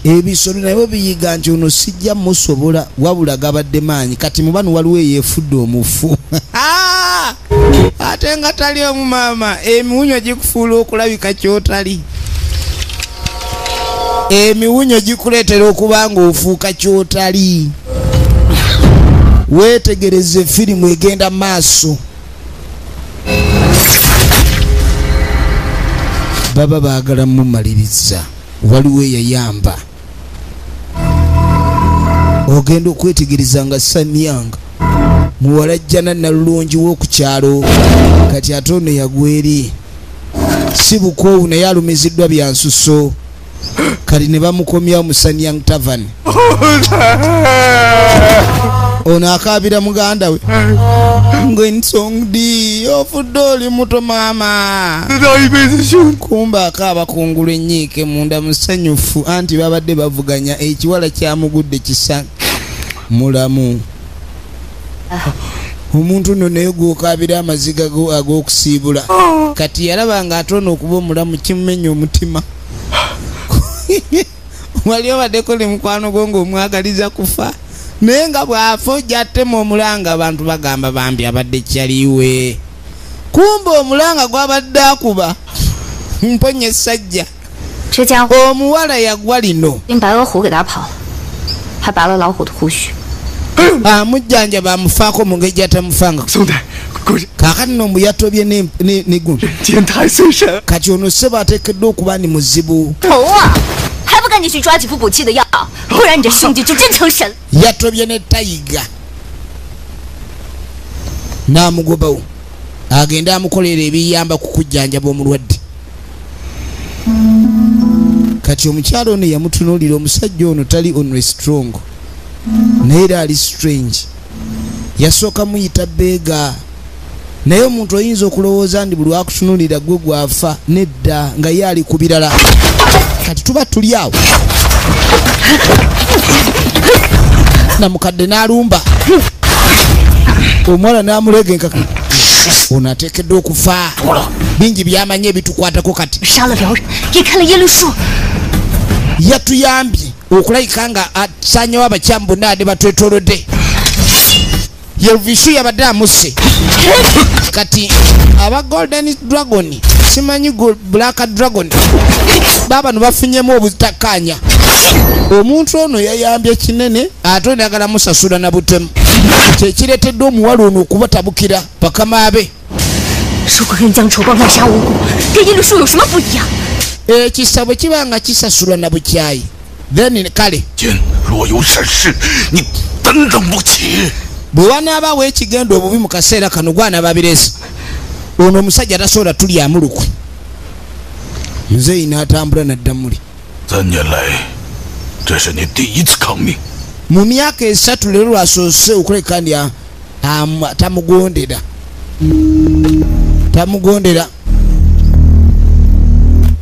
Ebisolo nabyo biyiga nti ono sijja musobola, wabula gabadde maanyi. Kati mu bano waliwo eyeefudde omufu ate nga tali omu. Maama, emiwunyo gikufuula okulabika ky'otali, emiwunyo gikuleetera okuba ng'ofuuka ky'otali. Weetegereze firimu egenda maaso. Baba baagala mumaliriza, waliwo eyayamba. Ogenda okwetegereza nga Samyanga muwala jjana nalulungi w'oku kyalo, kati ate ono yagwa eri si bukoowu naye alumiziddwa byansuso. Kati ne bamukomyawo mu Sanyang Tavern. Ono akaabira muganda we. Ngensongdi ofudde oli muto maama. Kumba akaaba kungulu ennyiike munda musanyufu anti babadde bavuganya ekiwala kyamugudde kisa mulamu. Omuntu nno naye gw'okaabira amaziga ag'okusiibula. Kati yalaba nga ate ono okuba omulamu kimumenya omutima. Wali obaddeko ne mukwano gwo ng'omwagaliza kufa. Naye nga bw'afa ojja attema omulanga abantu bagamba bambi abadde kyaliwe. Kumbe omulanga gw'abadde akuba mponya essajja. Omuwala yagwa lino. Amujjanjaba amufaako mu ngeri gy'atamufanga. Kaakati nno mbu yatobye ne gundi. Kati ono ssebo ateekeddwa okuba ni muzibu. Yatobye ne tayiga n'amugobawo agende amukolera ebiyamba ku kujjanjaba omulwadde. Kati omukyala ono yamutunuulira omusajja ono tali only strong naye era ali strange. Yasooka muyita beega naye omuntu oyinza okulowooza ndi buli lwakutunuulira gwe gwafa nedda nga ye ali ku birala. Kati tuba tuli awo namukadde n'alumba omuwala n'amulega enkaka. Ono ateekeddwa okufa. Bingi by'amanyi ebitukwatako kati. Yatuyambye okulayika nga asanyawo abakyamu bonna ade batwetoolodde. Yelvishu yabadde amusse. Kati aba Golden Dragon simanyi Black Dragon babano bafunyemu obutakkaanya. Omuntu ono yayambye kinene ate ono ayagala musasula na butemu. Kyekireetedde omuwala ono okubatabukira bakama be. Ekisa bwe kiba nga kisasulwa na bukyayi then kale bwe wanaabaawo ekigenda obubi mu kaseera kano gwanaaba bireese. Ono omusajja tasobola tulyamu lukwe. Nzeyi n'atambula nadda muli. Mu myaka 3 leero lwasoose okuleka ndi tamugondera. Tamugondera.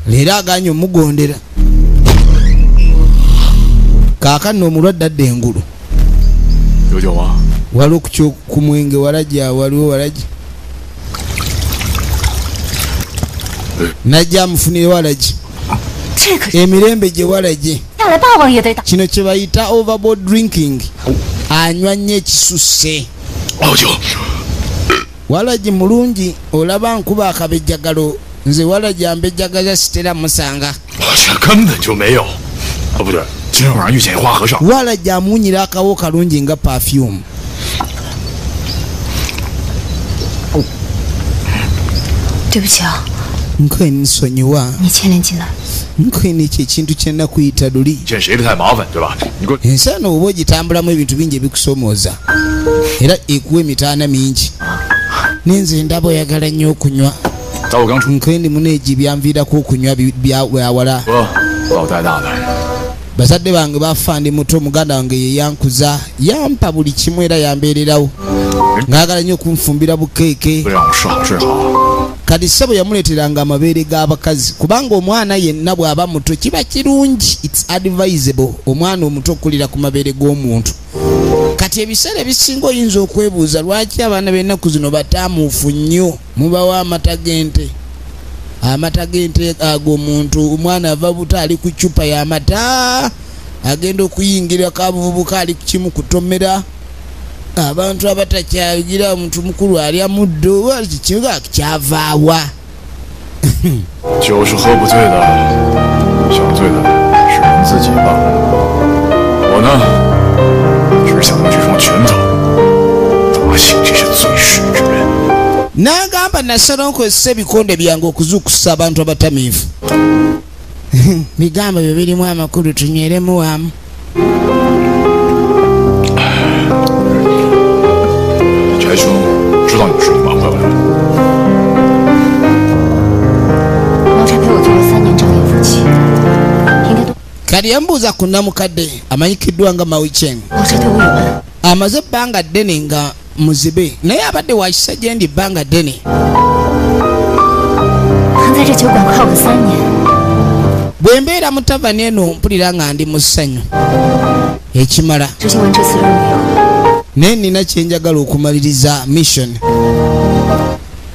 Leero aganye omugondera. Kaakano omulwadde adda engulu. Waliwo ku mwenge walajja waliwo walajja. Najja amufunire walajja. Emirembe gye walajje. Kino kye bayita overboard drinking. Anywa nnyo ekisusse. Walajje mulungi olaba nkuba akabejjagalo. Nze walajje ambejjagaza sitera musanga. Walajje amuwunyira akawo kalungi nga perfume. Nsonyiwa. Nkwene ekyo ekintu kye nakuyita luli. Ensi eno oba ogitambulamu ebintu bingi ebikusoomooza era ekuwa emitaana mingi. Nenze ndaba oyagala nnyo okunywa. Nkwene muneegi byanviirako okunywa byawala. Bazadde bange bafa ndi muto, muganda wange ye yankuza, yampa buli kimu era yambeererawo. Ng'ayagala nnyo okunfumbira bukeeke. Kati ssebo yamuleeteranga amabeere g'abakazi kubanga omwana yenna bw'aba muto kiba kirungi, it's advisable omwana omuto okulira ku mabeere g'omuntu. Kati ebiseera ebisinga oyinza okwebuuza lwaki abaana b'ennaku zino bataamuufu nnyo, mubawa amata g'ente. Amata g'ente ag'omuntu omwana ava buto ali ku ccupa y'amata agenda okuyingira kabuvubuka ali ku kimu kutomera. Abantu abatakyagira omuntu mukulu alya muddo kikinga kyavaawa. N'agamba nasala nkozesa ebikonde byange okuzuukusa abantu abatamiivu. Bigambo byo birimu amakulu tunyweremu wamu. Kati yambuuza ku namukadde amanyikiddwa nga Mao Cheng. Amaze ebbanga ddene nga muzibe, naye abadde wa kisa gye ndi ebbanga ddene. Bwe mbeera mu tavani eno mpulira nga ndi mu ssanyu ekimala. Naye nina kye njagala okumaliriza mission.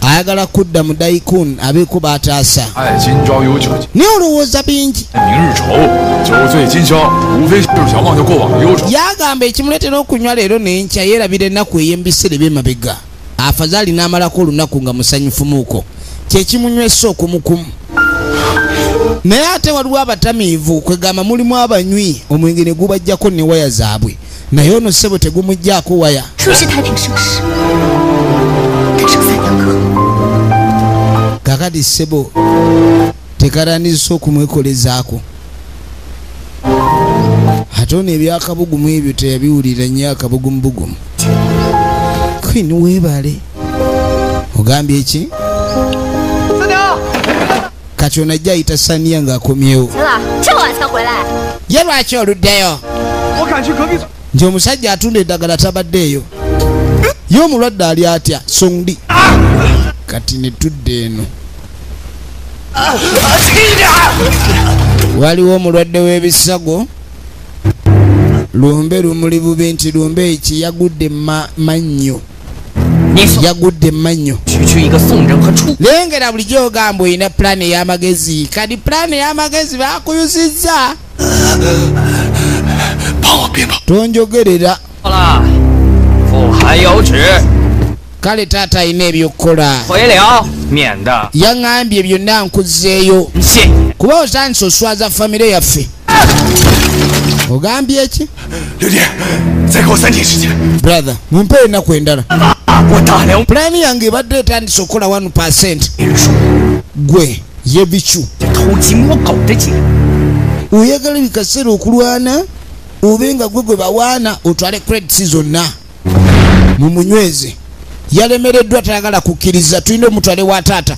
Ayagala kudda mu Daikun abeeko b'ataasa. Naye olowooza bingi. Yagamba ekimuleetera okunywa leero n'enkya yeerabira ennaku ey'embiseera eby'emabega. Afazaali n'amalako olunaku nga musanyufumuuko. Kye kimunywesa okumukumu. Naye ate waliwo abatamiivu, kwegamba mulimu abanywi omwenge ne gubajjako ne waya zaabwe. Naye ono ssebo tegumuggyako waya. Kakati ssebo tekalanisa okumwekolezaako. Ate ono ebyakabugumu ebyo teyabiwulira nnyo akabugumubugumu. Queen weebale. Ogambye ki? Kati ono ajja ayita Saniya ng'akomyewo. Ye lwaki oluddeyo? Nti omusajja atunda eddagala tabaddeeyo. Ye omulwadde ali atya? Songdi. Kati ne tudda eno. Waliwo omulwadde w'ebisago. Lumbe lumuli bubi nti lumbe eki yagudde mannyo. Yagudde mannyo. Lengera bulijjo ogamba olina pulaani ey'amagezi. Kati pulaani ey'amagezi baakuyuzizza. Tonjogerera. Kale taata alina ebyokukola. Yaŋŋambye byonna nkuzzeeyo. Kuba otandise oswaza famire yaffe. Ogambye ki? Brother, mumpe ennaku endala. Pulaani yange ebadde etandise okukola 1%. Gwe yebicu. Oyagala bikaseera okulwana obe nga gwe gwe bawaana otwale credits zonna. Mumunyweze. Yalemereddwa tayagala kukkiriza, tulina omutwale wa taata.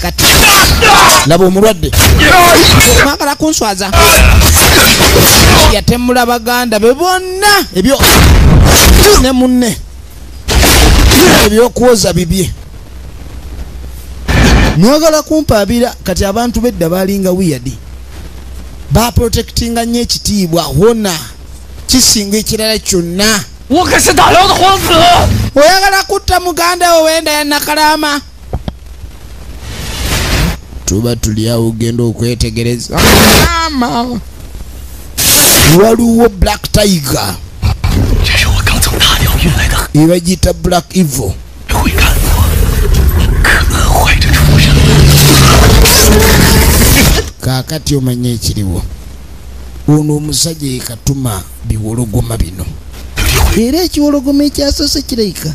Kati laba omulwadde. Mwagala kunswaza. Yatemula baganda be bonna ebyo ne munne. Ebyokuwoza bibye. Mwagala kumpaabira. Kati abantu bedda balinga weird. Ba protectinga nnyo ekitiibwa wona kisinga ekirala kyonna. Oyagala kutta muganda wo wenda ya Nakalama. Tuba tuli awo ogenda okwetegereza. Mama. Waliwo Black Tiger. Ibagiyita Black Evil. Kaakati omanye ekiriwo. Ono omusajja yekatuma biwologoma bino. Era ekiwologoma ekyasoose kirabika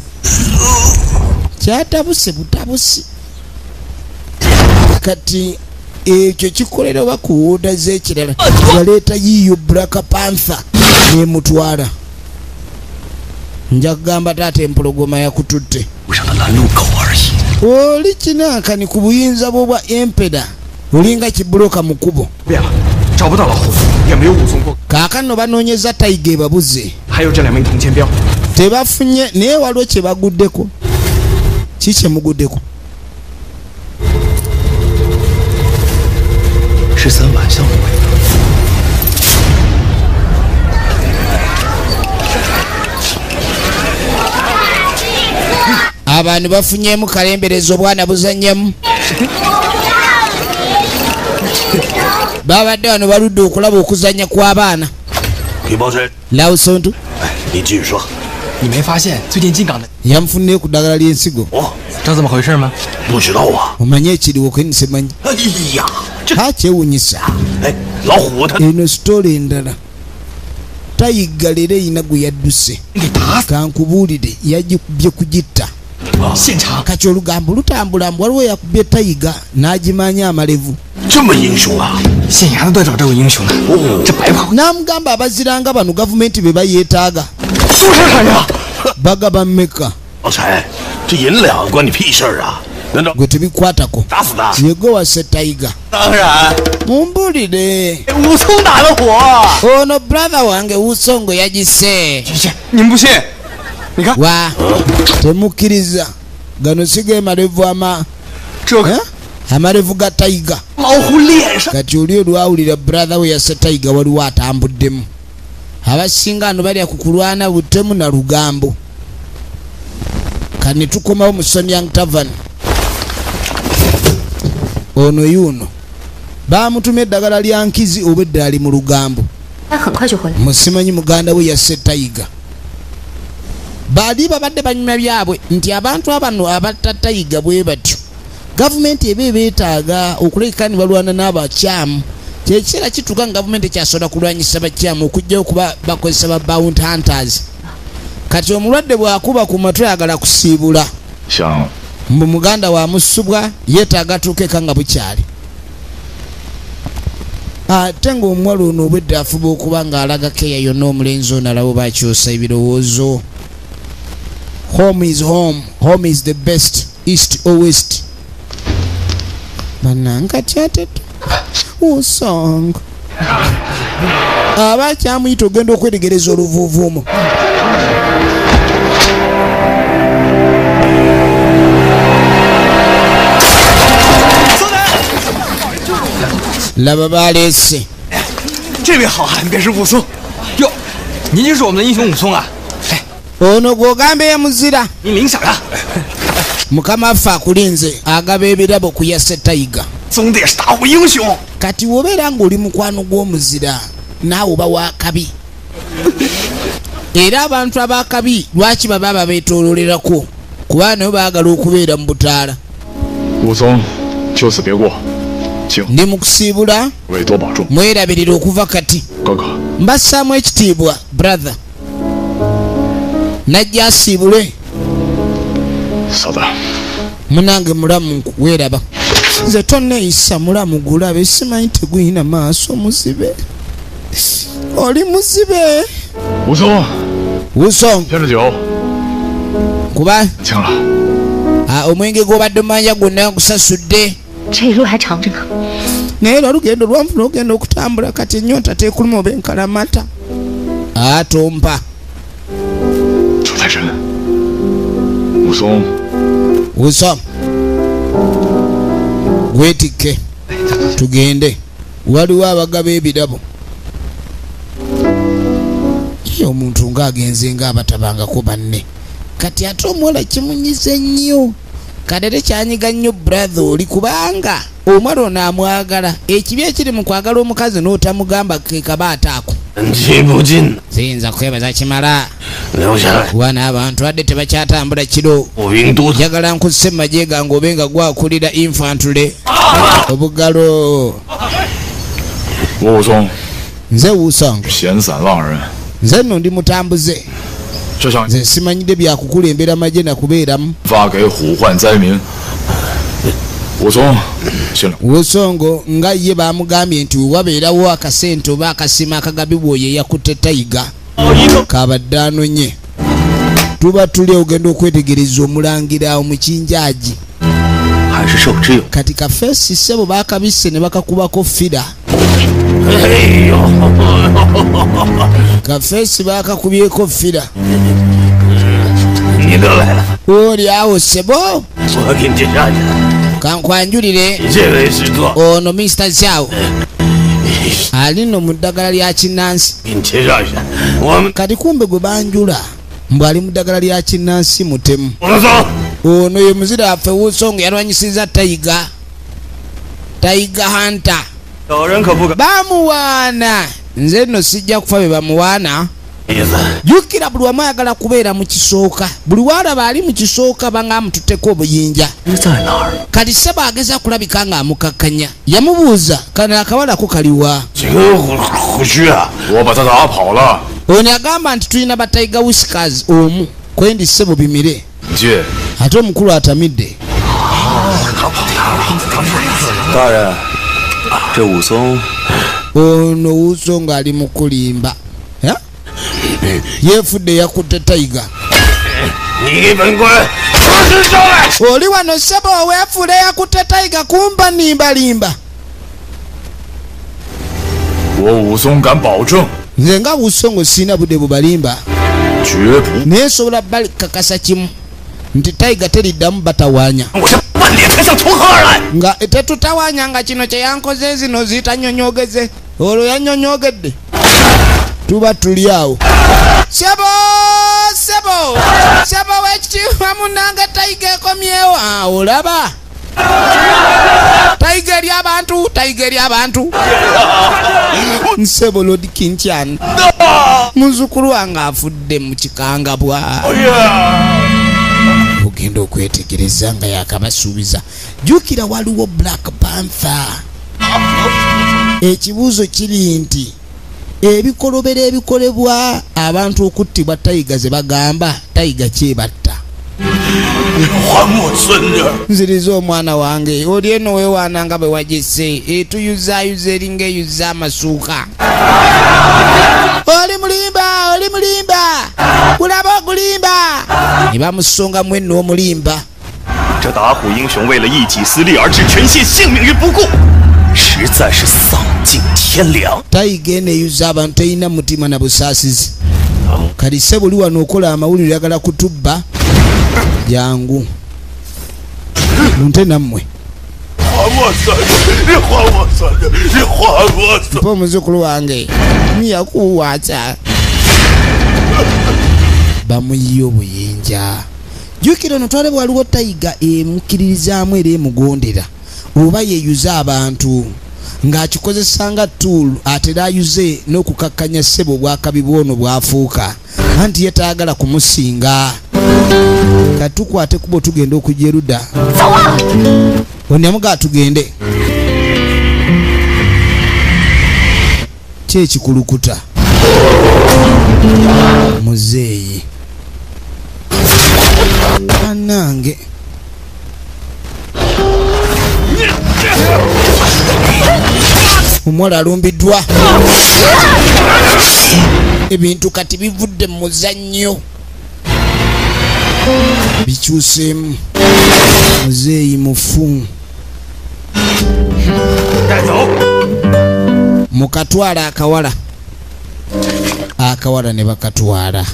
kyatabuse butabusi. Kati ekyo kikolera oba ku oda z'ekirala. Yaleeta yiiyo Black Panther n'emutwala. Nja kugamba taata empologoma yakututte. Oli kinankani ku buyinza bwo bwa empeda. Olinga kibuloka mu kkubo. Kaakano banoonyeza tayiga ebabuze. Tebafunye naye waliwo kye baguddeko. Ki kye muguddeko? Abantu bafunyemu kalembereza obwana buzannyemu. Babadde wano baludde okulaba okuzannya kw'abaana. Lawsontu yamufunire ku ddagala ly'ensigo. Omanye ekiriwo kenisimanyi. Kyewuunyisa. Eno sitole endala. Tayiga leero erina gwe yadduse. Kankubuulire yagikubye kugitta. Kati olugambo lutambula mbu waliwo yakubye tayiga n'agimanya amalevu. N'amugamba abaziranga bano gavumenti be bayeetaaga. Bagaba mmeka? Gwe tebikwatako. Yegwe wase Tiger. Mumbulire. Ono brother wange Wusongo yagise. Wa temukkiriza. Gano sige malevu ama amarevu ga Tiger. Kati oli olwawulira brother we yase Tiger waliwo atambuddemu. Abasinga ano balya ku kulwana butemu na lugambo. Kani tukomawo mu Sonyang Tavern. Ono yuno bamutumye eddagala lya nkizi oba eddala li mu lugambo. Musimanyi muganda we yase Tiger. Baali babadde banyumya byabwe nti abantu abano abatta Tiger bwe batyo gavumenti eba beetaaga okuleka ni balwana n'abakyamu. Kyekiseera kituuka nga gavumenti ekyasobola kulwanyisa bakyamu okujjayo kuba bakozesa ba bounty hunters. Kati omulwadde bw'akuba ku matu ayagala kusiibula. Mbu muganda wa musubwa yeetaaga atuuke nga bukyali. Ate ng'omuwala ono obwedda afuba okuba ng'alaga keya yonna omulenzi ono alabo bakyusa ebirowoozo. Home is home. Home is the best. East or west. Bannange kati ate Wusong aba kyamuyita ogenda okwetegereza oluvuuvuumo. Laba baleese. Ono gw'ogamba eyamuzira. Mukama affe akulinze agaba ebirabo ku yase Tiger. Kati wobeera ng'oli mukwano gw'omuzira naawe oba wakabi. Era abantu abakabi lwaki baba babeetoololerako kuba nayo baagala okubeera mu butaala. Ndi mu kusiibula mwerabirira okuva kati. Mbassaamu ekitiibwa brother. Najja asiibule. Munange mulamu weeraba. Nze tonneeyisa mulamu gulabe simanyi teguyina maaso muzibe. Oli muzibe. Wusong. Kuba omwenge gw'obadde omanja gwonna nkusasudde. Naye era olugendo lwanvu n'ogenda okutambula kati ennyonta teekuluma oba enkalamata. Tompa. Wusong. Weetikke tugende. Waliwo abagaba ebirabo. Ye omuntu ng'agenze ng'abatabangako banne. Kati ate omuwala kimunyize nnyo. Kati ate kyanyiga nnyo brother oli kubanga omuwala ono amwagala. Ekibi ekiri mu kwagala omukazi n'otamugamba ke kaba ataako. Siyinza kwebaza kimala. Wana abantu adde tebakyatambula kiro. Njagala nkusse mu magye gange obe nga gwakulira infantry. Obugalo. Nze Wusong. Nze nno ndi mutambuze. Nze simanyidde byakukulembera magye na kubeeramu. Wusongo nga ye bamugambye nti wabeerawo akasente oba akasima akagabibwa oyo eyakutte Tiger kabadde anonye. Tuba tuli ogenda okwetegereza omulangira omukinjaagi. Kati kafeesi ssebo baakabisse ne bakakubako fira. Kafeesi baakakubyeko fira. Oli awo ssebo. Kankwanjulire ono Mr. Zhao ali nno mu ddagala lya kinnansi. Kati kumbe gwe banjula mbu ali mu ddagala lya kinnansi mutemu. Ono ye muzira waffe Wusong yalwanyisizza Tiger. Tiger Hunter. Bamuwaana. Nze nno sijja kufa be bamuwaana. Jjukira buli wamu ayagala kubeera mu kisooka. Buli w'alaba ali mu kisooka banga amututteko obuyinja. Kati ssebo ageza kulabika ng'amukakkanya. Yamubuuza kano akawalako kaliwa. Ono agamba nti tulina ba Tiger Whiskers omu kwendi ssebo bimire. Ate omukulu atamidde. Ono Wusong ali mu kulimba. Yefudde yakutte Tiger. Oli wano ssebo weefuula eyakutte Tiger kumba nimbalimba. Nze nga Wusongo sirina budde bubalimba, naye nsobola balikakasa kimu nti Tiger teriddamu batawaanya. Nga tetutawaanya nga kino kye yankoze zino zitanyonyogeze, olwo yanyonyogedde tuba tuli awo. Ssebo ssebo ssebo w'ekitiibwa munnange, Tiger ekomyewo. Olaba Tiger eri abantu, Tiger eri abantu. Nsebo Lord Kintian, muzzukulu wange afudde mu kikangabwa. Ogenda okwetegereza nga yakabasuubiza. Jjukira waliwo Black Panther. Ekibuuzo kiri nti ebikolobero ebikolebwa abantu okuttibwa Tiger ze bagamba Tiger kyebatta. Nziriza omwana wange, oli eno weewaana nga bwe wagisse, etuyuzaayuza eringa eyuza amasuuka. Oli mulimba, oli mulimba, gulaba ogulimba. Ne bamusongamu enno omulimba. Tiger eno eyuza abantu, terina mutima na busaasizi. Kati ssebo oli wano okola amawulire oyagala kutubba. Jangu munte nammwe. Mpa omuzzukulu wange miyakuwaata. Bamuyiye obuyinja. Jjukira ono twale waliwo Tiger emukkiririzaamu era emugondera, oba yeeyuza abantu ng'akikozesa nga tool, atera ayuze n'okukakkanya ssebo obwakabi bwono bw'afuuka, anti ye taagala kumusinga. Katukwate kubo tugenda okujja erudda. Ono yamugaa tugende. Ki ekikulukuta? Muzeeyi bannange. Omuwala alumbiddwa. Ebintu kati bivudde mu muzannyo, bikyuseemu. Muzeeyi mufu. Mukatwala akawala, akawala ne bakatwala.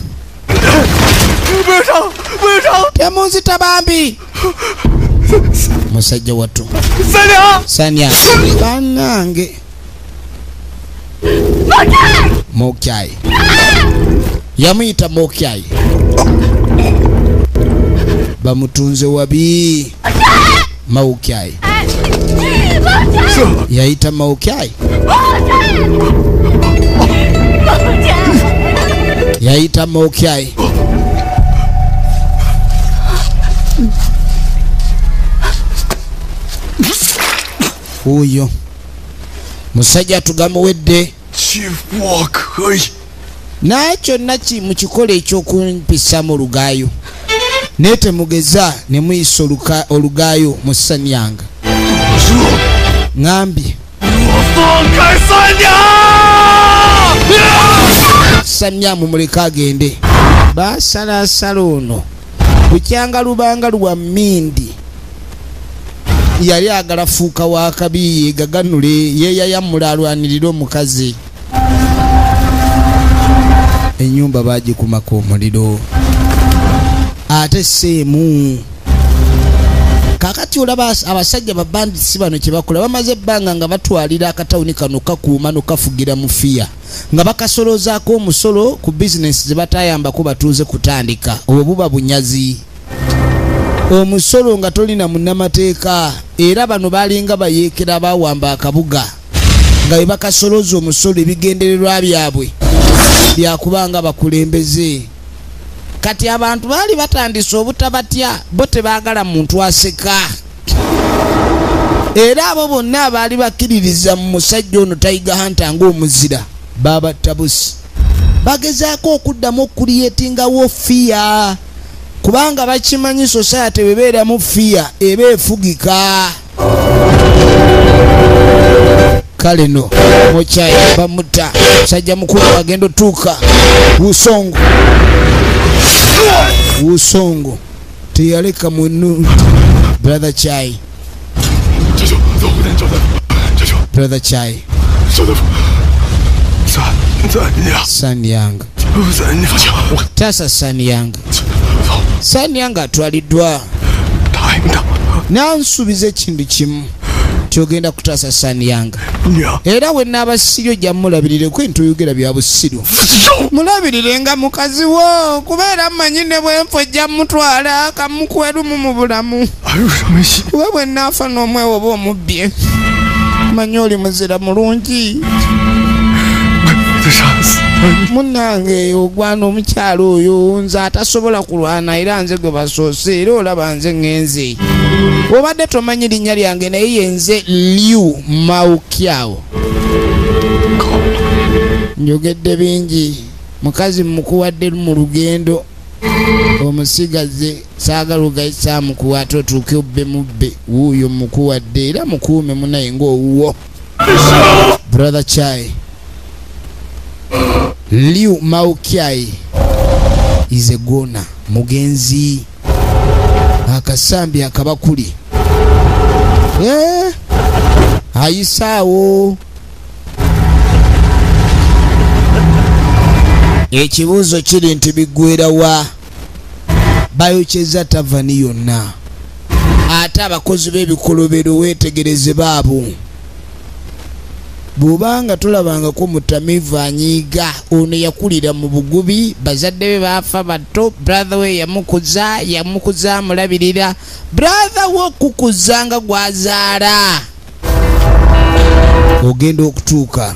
Temunzita bambi. Musajja wattu Sanya bannange. Mokyai yamuyita Mokyai. Bamutunze wabi. Mokyai yayita Mokyai, yayita Mokyai. Oyo musajja tugamuwedde. Naye kyonna mukikole ekyokumpisa mu lugaayo, naye temugeza ne muyisa olugaayo mu Sanyanga. Ŋambye Sanya mumuleke agende. Baasalaasala ono bukyanga lubanga lwa mmindi. Yali agala fuuka wa kabi, yegaganule, yeeyayamula alwanirire omukazi. Ennyumba baagikumako omuliro ate seemu. Kaakati olaba abasajja babandisi bano kye bakola, bamaze ebbanga nga batwalira akatawuni kano kakuuma nokafugira mu fiya, nga bakasolozaako omusolo ku bizinesi ze batayambako batuuze kutandika. Obwo buba bunyazi. Omusolo nga tolina munnamateeka, era bano balinga bayeekera bawamba akabuga nga bwe bakasoloza omusolo ebigendererwa byabwe byakubanga bakulembeze. Kati abantu baali batandise obutabatya, bo tebaagala muntu aseka. Era abo bonna abaali bakkiririza mu musajja ono Tiger Hunter ng'omuzira babattabusi. Bagezaako okuddamu okuliyetingawo fiya, kubanga bakimanyi society bebeeramu fiya eba efugika. Kale no Mokyai bamutta. Musajja mukulu agenda otuuka Wusongo. Wusongo Teyaleka munu. Brother Chai. Brother Chai. San Yang. Tasa San Yang. San Yang atwaliddwa. Nansuubiza ekintu kimu. Kyogenda kutaasa San Yang. Era we naabasiryo ojja mulabirire kwe ntoyogera bya busiru. Mulabirire nga mukazi wo kubeera mmanyi ne bwe nfa ojja mutwala kamukwerumu mu bulamu. Kuba bwe naafa n'omwewo oba omubbye. Mmanyi oli muzira mulungi. Munnange ogwana omukyalo oyo nze atasobola kulwana era nze gwe basoose era olaba nze ŋŋenze. Obadde tomanyi linnya lyange naye ye nze Liu Maukiao. Njogedde bingi mukazi mukuwadde mu lugendo omusigaze saagala ogayisa mukuwa ate otuuke obbe mubbe wuuyo mukuwadde era mukuume munaye ng'owuwo. Brother Chai. Liu Maukiai is a goner. Mugenzi akasambi akabakuli. Ayisaawo. Ekibuuzo kiri nti biggwera wa? Bayokyeza tavani yonna. Ate abakozi b'ebikolobero weetegereze baabo. Bw'obanga tolabangako mutamiivu anyiiga, ono yakulira mu bugubi, bazadde be baafa bato, brother we yamukuza, yamukuza amulabirira. Brother we okukuza nga gw'azaala. Ogenda okutuuka.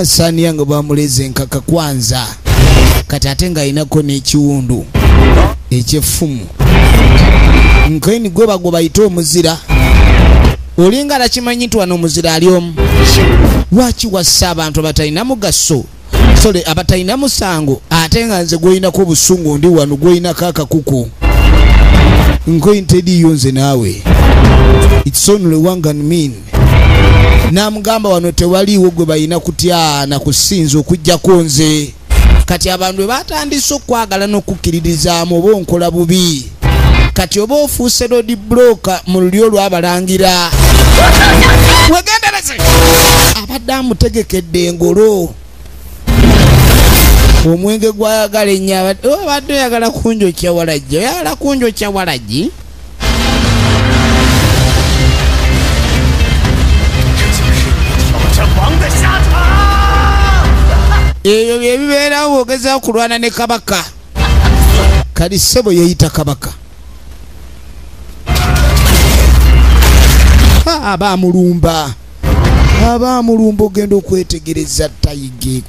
San Yang bamuleze enkaka kwanza. Kati ate ng'alinako n'ekiwundu eky'effumu. Nkaini gwe bagwe bayite omuzira. Olinga alakimanyi nti wano omuzira ali omu. Lwaki wassa abantu abatalina mugaso? Sole abatalina musango ate nga nze gw'olinako obusungu ndi wano gw'olinako akakuku. Nkoyi teriiyo nze naawe. It's only one can mean. N'amugamba wano tewaliiwo gwe balina kutya na kusinza okuggyako nze. Kati abantu bwe batandise okwagala n'okukkiririzaamu oba onkola bubi. Kati oba ofuuse road blocker mu lulyo lw'abalangira. Wegendereze! Abadde amutegekedde engolo. Omwenge gw'ayagala ennyo abadde oyagala kunjokya walajji. Oyagala kunjokya walajji? Ebyo bye bibeerawo bw'ogezaako kulwana ne kabaka. Kali ssebo yeeyita kabaka. Abaamulumba. Abaamulumba ogenda okwetegereza tayiga.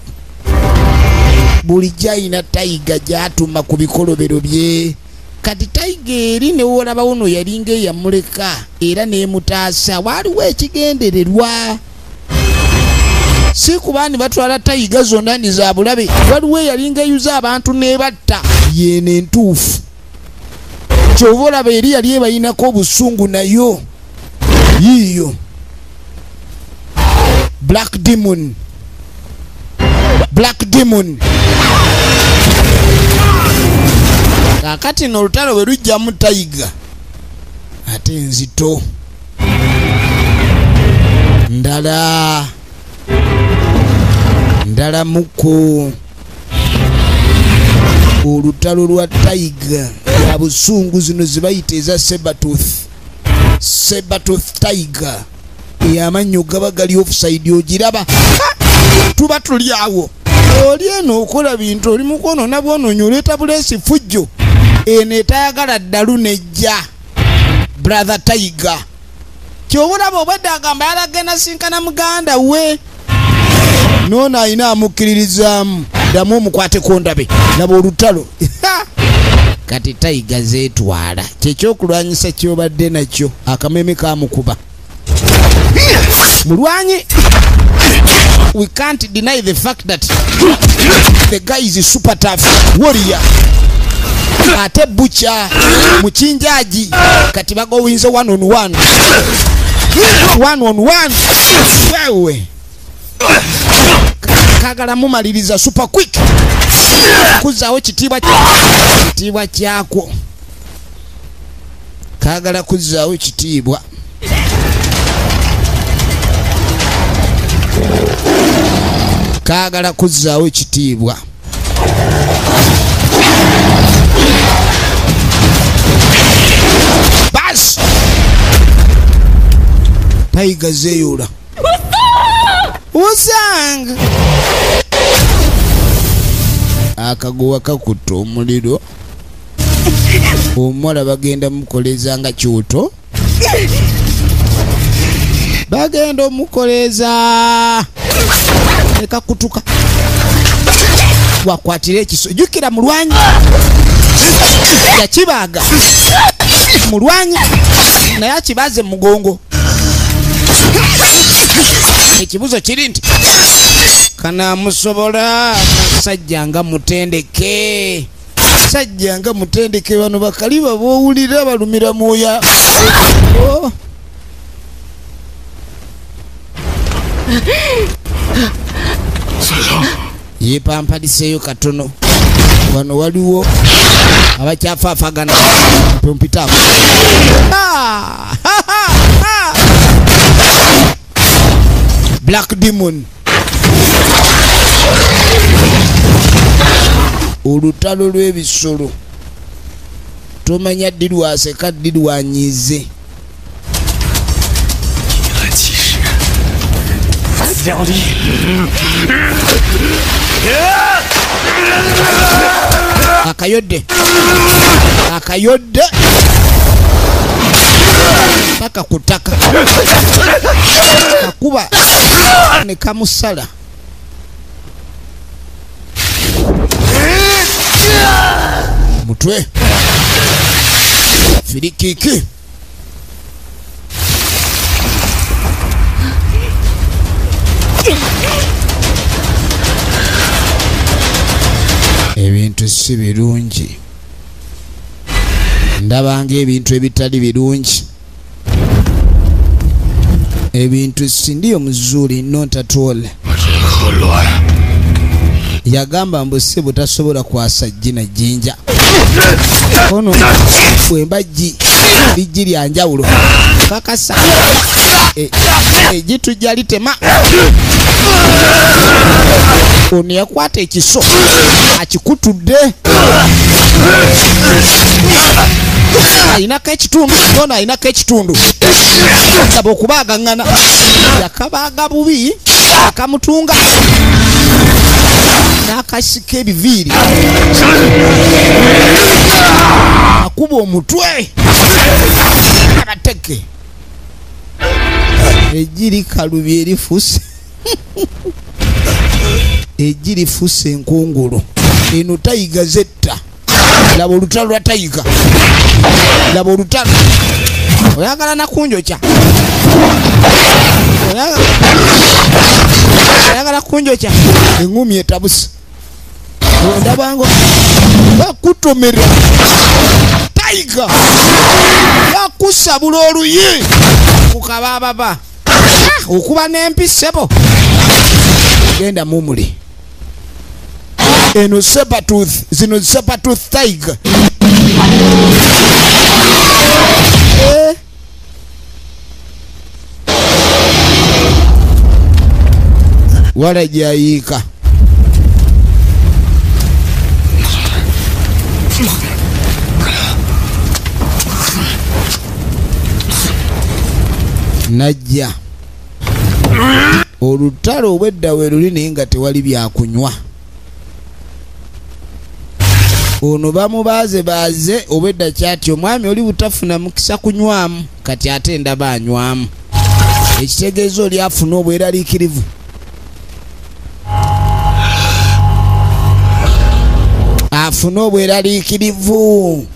Bulijjo alina tayiga gy'atuma ku bikolobero bye. Kati tayiga eri ne w'olaba wuno yalinga eyamuleka era n'emutaasa. Waaliwo ekigendererwa. Si kuba ni batwala tayiga zonna ni za bulabe. Waliwo eyalinga eyuza abantu n'ebatta. Yeeno entuufu. Ky'oba olaba eri yali ebayinako obusungu nayo. Yiyo. Black Demon. Black Demon. Kaakati nno olutalo bwe lujjamu tayiga ate nzito ndala ndala muko. Olutalo lwa tayiga ya busungu zino zibayita eza Sabertooth. Sabertooth tiger. Ey'amannyo gaba gali offside ogiraba. Tuba tuli awo. Oli eno okola bintu oli mukwonoona bwonoonyi oleeta buleesi fujjo. Eno etayagala ddalu nejja. Brother Tiger. Ky'oba olaba obwedde agamba yalagenda sinkana muganda we. N'ono alina amukkiririzaamu. Ddamu omukwateko ndabe. Laba olutalo. Kati tayiga zeetwala. Kyekyokulwanyisa ky'obadde nakyo. Akameme kamukuba. Mulwanyi. We can't deny the fact that the guy is a super tough warrior. Ate butcher, muchinjaji. Kati bagowinze one on one. One on one. Wewe. Kagala mumaliriza super quick. Kuzaawo kitiibwa kyakwo. Kaagala kuzaawo kitiibwa. Kaagala kuzaawo ekitiibwa. Bas! Tayiga zeeyula. Usanga! Akaguwa kakutta omuliro. Omuwala bagenda mukoleza nga kyoto. Bagenda omukoleza. Ekakutuka. Wakwatira ekiso. Jjukira mulwanyi. Yakibaaga. Mulwanyi naye akibaze mugongo. Ekibuzo kiri nti kanamusobola musajja nga mutendeke. Musajja nga mutendeke bano bakali baboowulira balumira mwoya. Oh. Yepampaliseeyo katono. Wano waliwo abakyafaafagana mpitaako. Black Demon. Olutalo lw'ebisolo tomanya ddi lwaseka ddi lwanyize. Akayodde. Akayodde. Paka kutaka. Kakuba ne kamusala. Mutwe. Firikiki. Ebintu si birungi. Ndabanga ebintu ebitali birungi. Ebintu si ndiyo mzuri, not at all. Yagamba mbu si butasobola kwasa jina jinja. Ono bwemba ji lijji lya njawulo. Kakasa ejitujja litema. Ono yakwata ekiso akikutudde. Ayinako ekitundu, ono ayinako ekitundu. Saba okubaagangana. Yakabaaga bubi, akamutunga n'akasika ebiviiri. Akuba omutwe abateke. Eggi likalubye erifuse. Eggi lifuse enkongolo. Eno tayiga zetta. Laba olutalo lwa tayiga. Laba olutalo. Oyagala nakunjokya. Oyagala kunjokya. Engumi etabuse. Ndabango bakutomera. Tayiga yakusabula oluyi kukabababa. Okuba n'empi ssebo. Genda mumuli. Eno sabertooth, zino sabertooth tiger. Wala jayiika. Najja. Olutalo obwedda we luli naye nga tewali byakunywa. Ono bamubaaze baaze obwedda kyati omwami oli butafuna mukisa kunywamu kati ate ndaba anywamu. Ekitegeeza oli afuna obweraliikirivu. Afuna obweraliikirivu.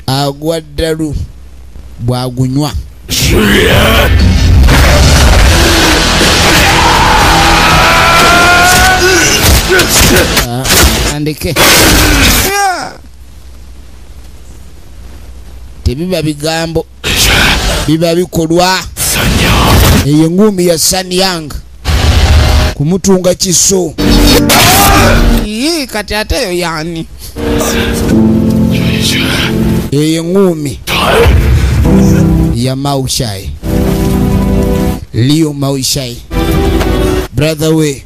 Agwa ddalu bwagunywa. Andike. Tebiba bigambo, biba bikolwa. Eyo engumi ya Sanyang kumutunga kiso. Ii kati ate eyo yani eyo engumi ya Mao Shai, Leo Mao Shai, brother we.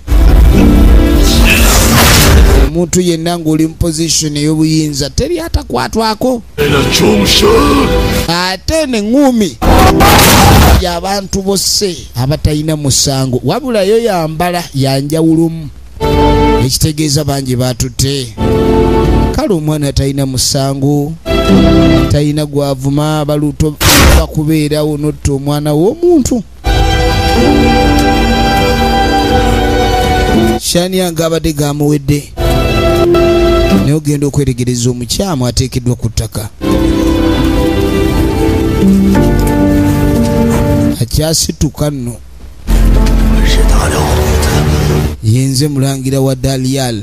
Omuntu yenna ng'oli mu position ey'obuyinza teri atakwatwako. Ate n'eŋŋumi y'abantu bose abatalina musango, wabula yo yambala yanjawulumu, ekitegeeza bangi batutte. Kale omwana talina musango, talina gwavuma, baluto bakubeerawo n'otta omwana w'omuntu. Shani abadde gamuwedde, naye ogenda okweregereza omukyamu ateekeddwa ku ttaka. Akyasituka nno. Yenze mulangira wa Dalial.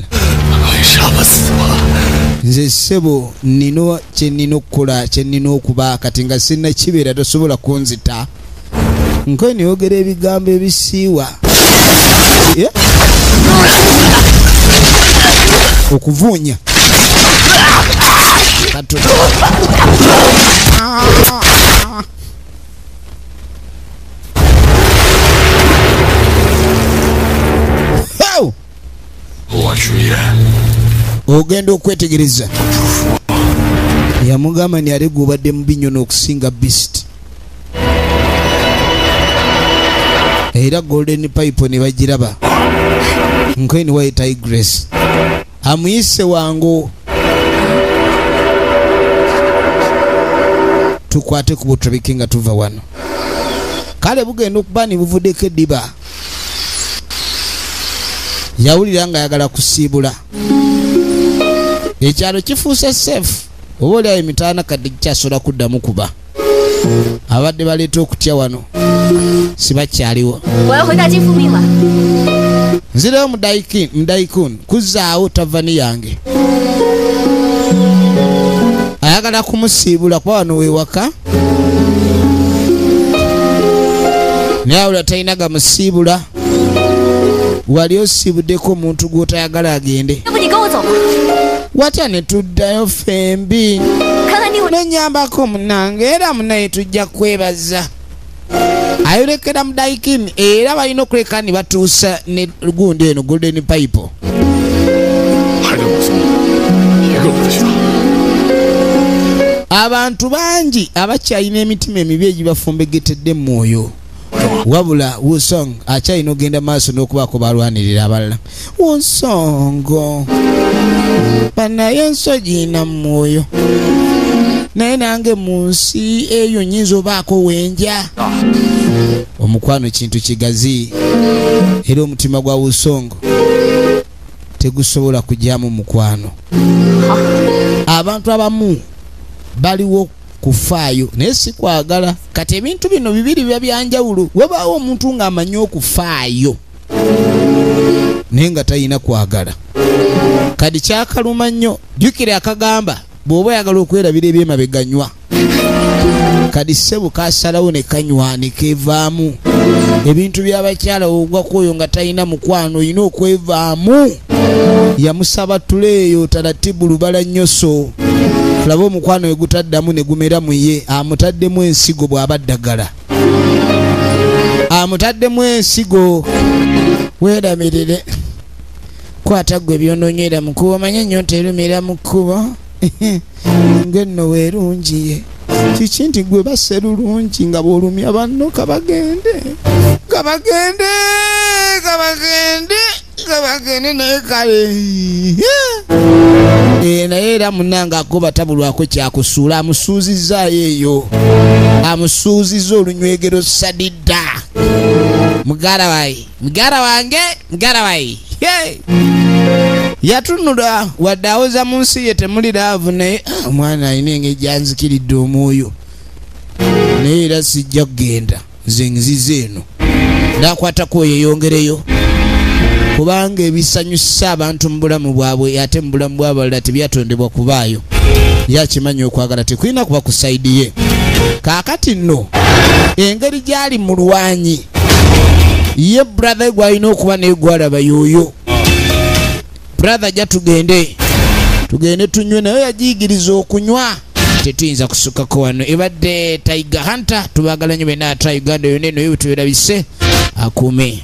Nze ssebo nnina kye nnina okukola, kye nnina okuba, kati nga sinnakibeera tosobola kunzita. Nkoye neyogera ebigambo ebisiiwa. Okuvuunya. Ogenda okwetegereza. Yamugamba ni ale gubadde mubi nnyo n'okusinga beast. Era golden pipe ne bagiraba. Nkweni wa Tigress amuyise wangu tukwate ku butobiki nga tuva wano. Kale bugenda okuba ni buvuddeko eddiba. Yawulira nga ayagala kusiibula. Ekyalo kifuuse safe. Oba oli awo emitaana kadde kikyasobola kuddamu kuba. Abadde baleeta okutya wano si bakyaliwo. Nzirayo mudaikun kuzzaawo tavani yange. Ayagala kumusiibula kuba wano wewaka. Naye awulira talina gamusiibula. Wali osiibuddeko omuntu gw'otayagala agende. Watya ne tuddayo ffembi. Nonyambako munnange era munnaye tujja kwebaza. Ayolekera mudaikini era balina okuleka ne batuusa ne gundi eno golden pipe. Abantu bangi abakyalina emitima emibi egibafumbegetedde mu mwoyo. Wabula Wusong akyalina ogenda maaso n'okubaako balwanirira abalala. Wusongo banaye ensogi na mwoyo, naye nange mu nsi eyo nnyinza obaako wenja. Omukwano kintu kigazi era omutima gwa Wusongo tegusobola kujyamu mukwano. Abantu abamu baliwo kufaayo naye si kwagala. Kati ebintu bino bibiri biba byanjawulo. Wabaawo omuntu ng'amanyi okufaayo naye nga talina kwagala. Kati kyakaluma nnyo. Jjukira akagamba bw'oba oyagala okwerabira ebyemabega nywa. Kati ssebo kasalawo ne kanywa ne keevaamu. Ebintu by'abakyala ogwa ku oyo nga talina mukwano olina okwevaamu. Yamusaba tuleeyo taratibu lubala nnyoso. Tulaba omukwano we gutaddamu ne gumera mu ye. Amutaddemu ensigo bw'aba ddagala. Amutaddemu ensigo. Weeramirire. Kwata ggwe by'onoonywera mu kkubo. Omanye ennyonta erumira mu kkubo. Ng'enno weerungiye. Kiki nti gwe basse lulungi nga bw'olumya banno kabagende. Kabagende, kabagende, kabagende naye kale. Naye era munnange agoba tabulwako kyakusuula. Amusuuzizzaayo eyo. Amusuuzizza olunywegero sadidda. Mugala wayi, mugala wange, mugala wayi. Yatunula wadde awoza mu nsi ye temuli laavu naye omwana alina engeri gy'anzikiridde omwoyo. Naye era sijja kugenda nze nzize eno. N'akwatako oyo eyongereyo. Kubanga ebisanyusa abantu mu bulamu bwabwe ate mu bulamu bw'abalala tebyatondebwa kubaayo. Yakimanyi okwagala tekulina kuba ku sayidi ye. Kaakati nno engeri gy'ali mulwanyi ye brother gwalina okuba naye gwalaba yoyo. Brother ja tugende tunywe naye yagiyigiriza okunywa. Tetuyinza kusukako wano. Ebadde Tiger Hunter, tubagala nnyo benna ata Uganda yonna eno ebitubeera bise akuume.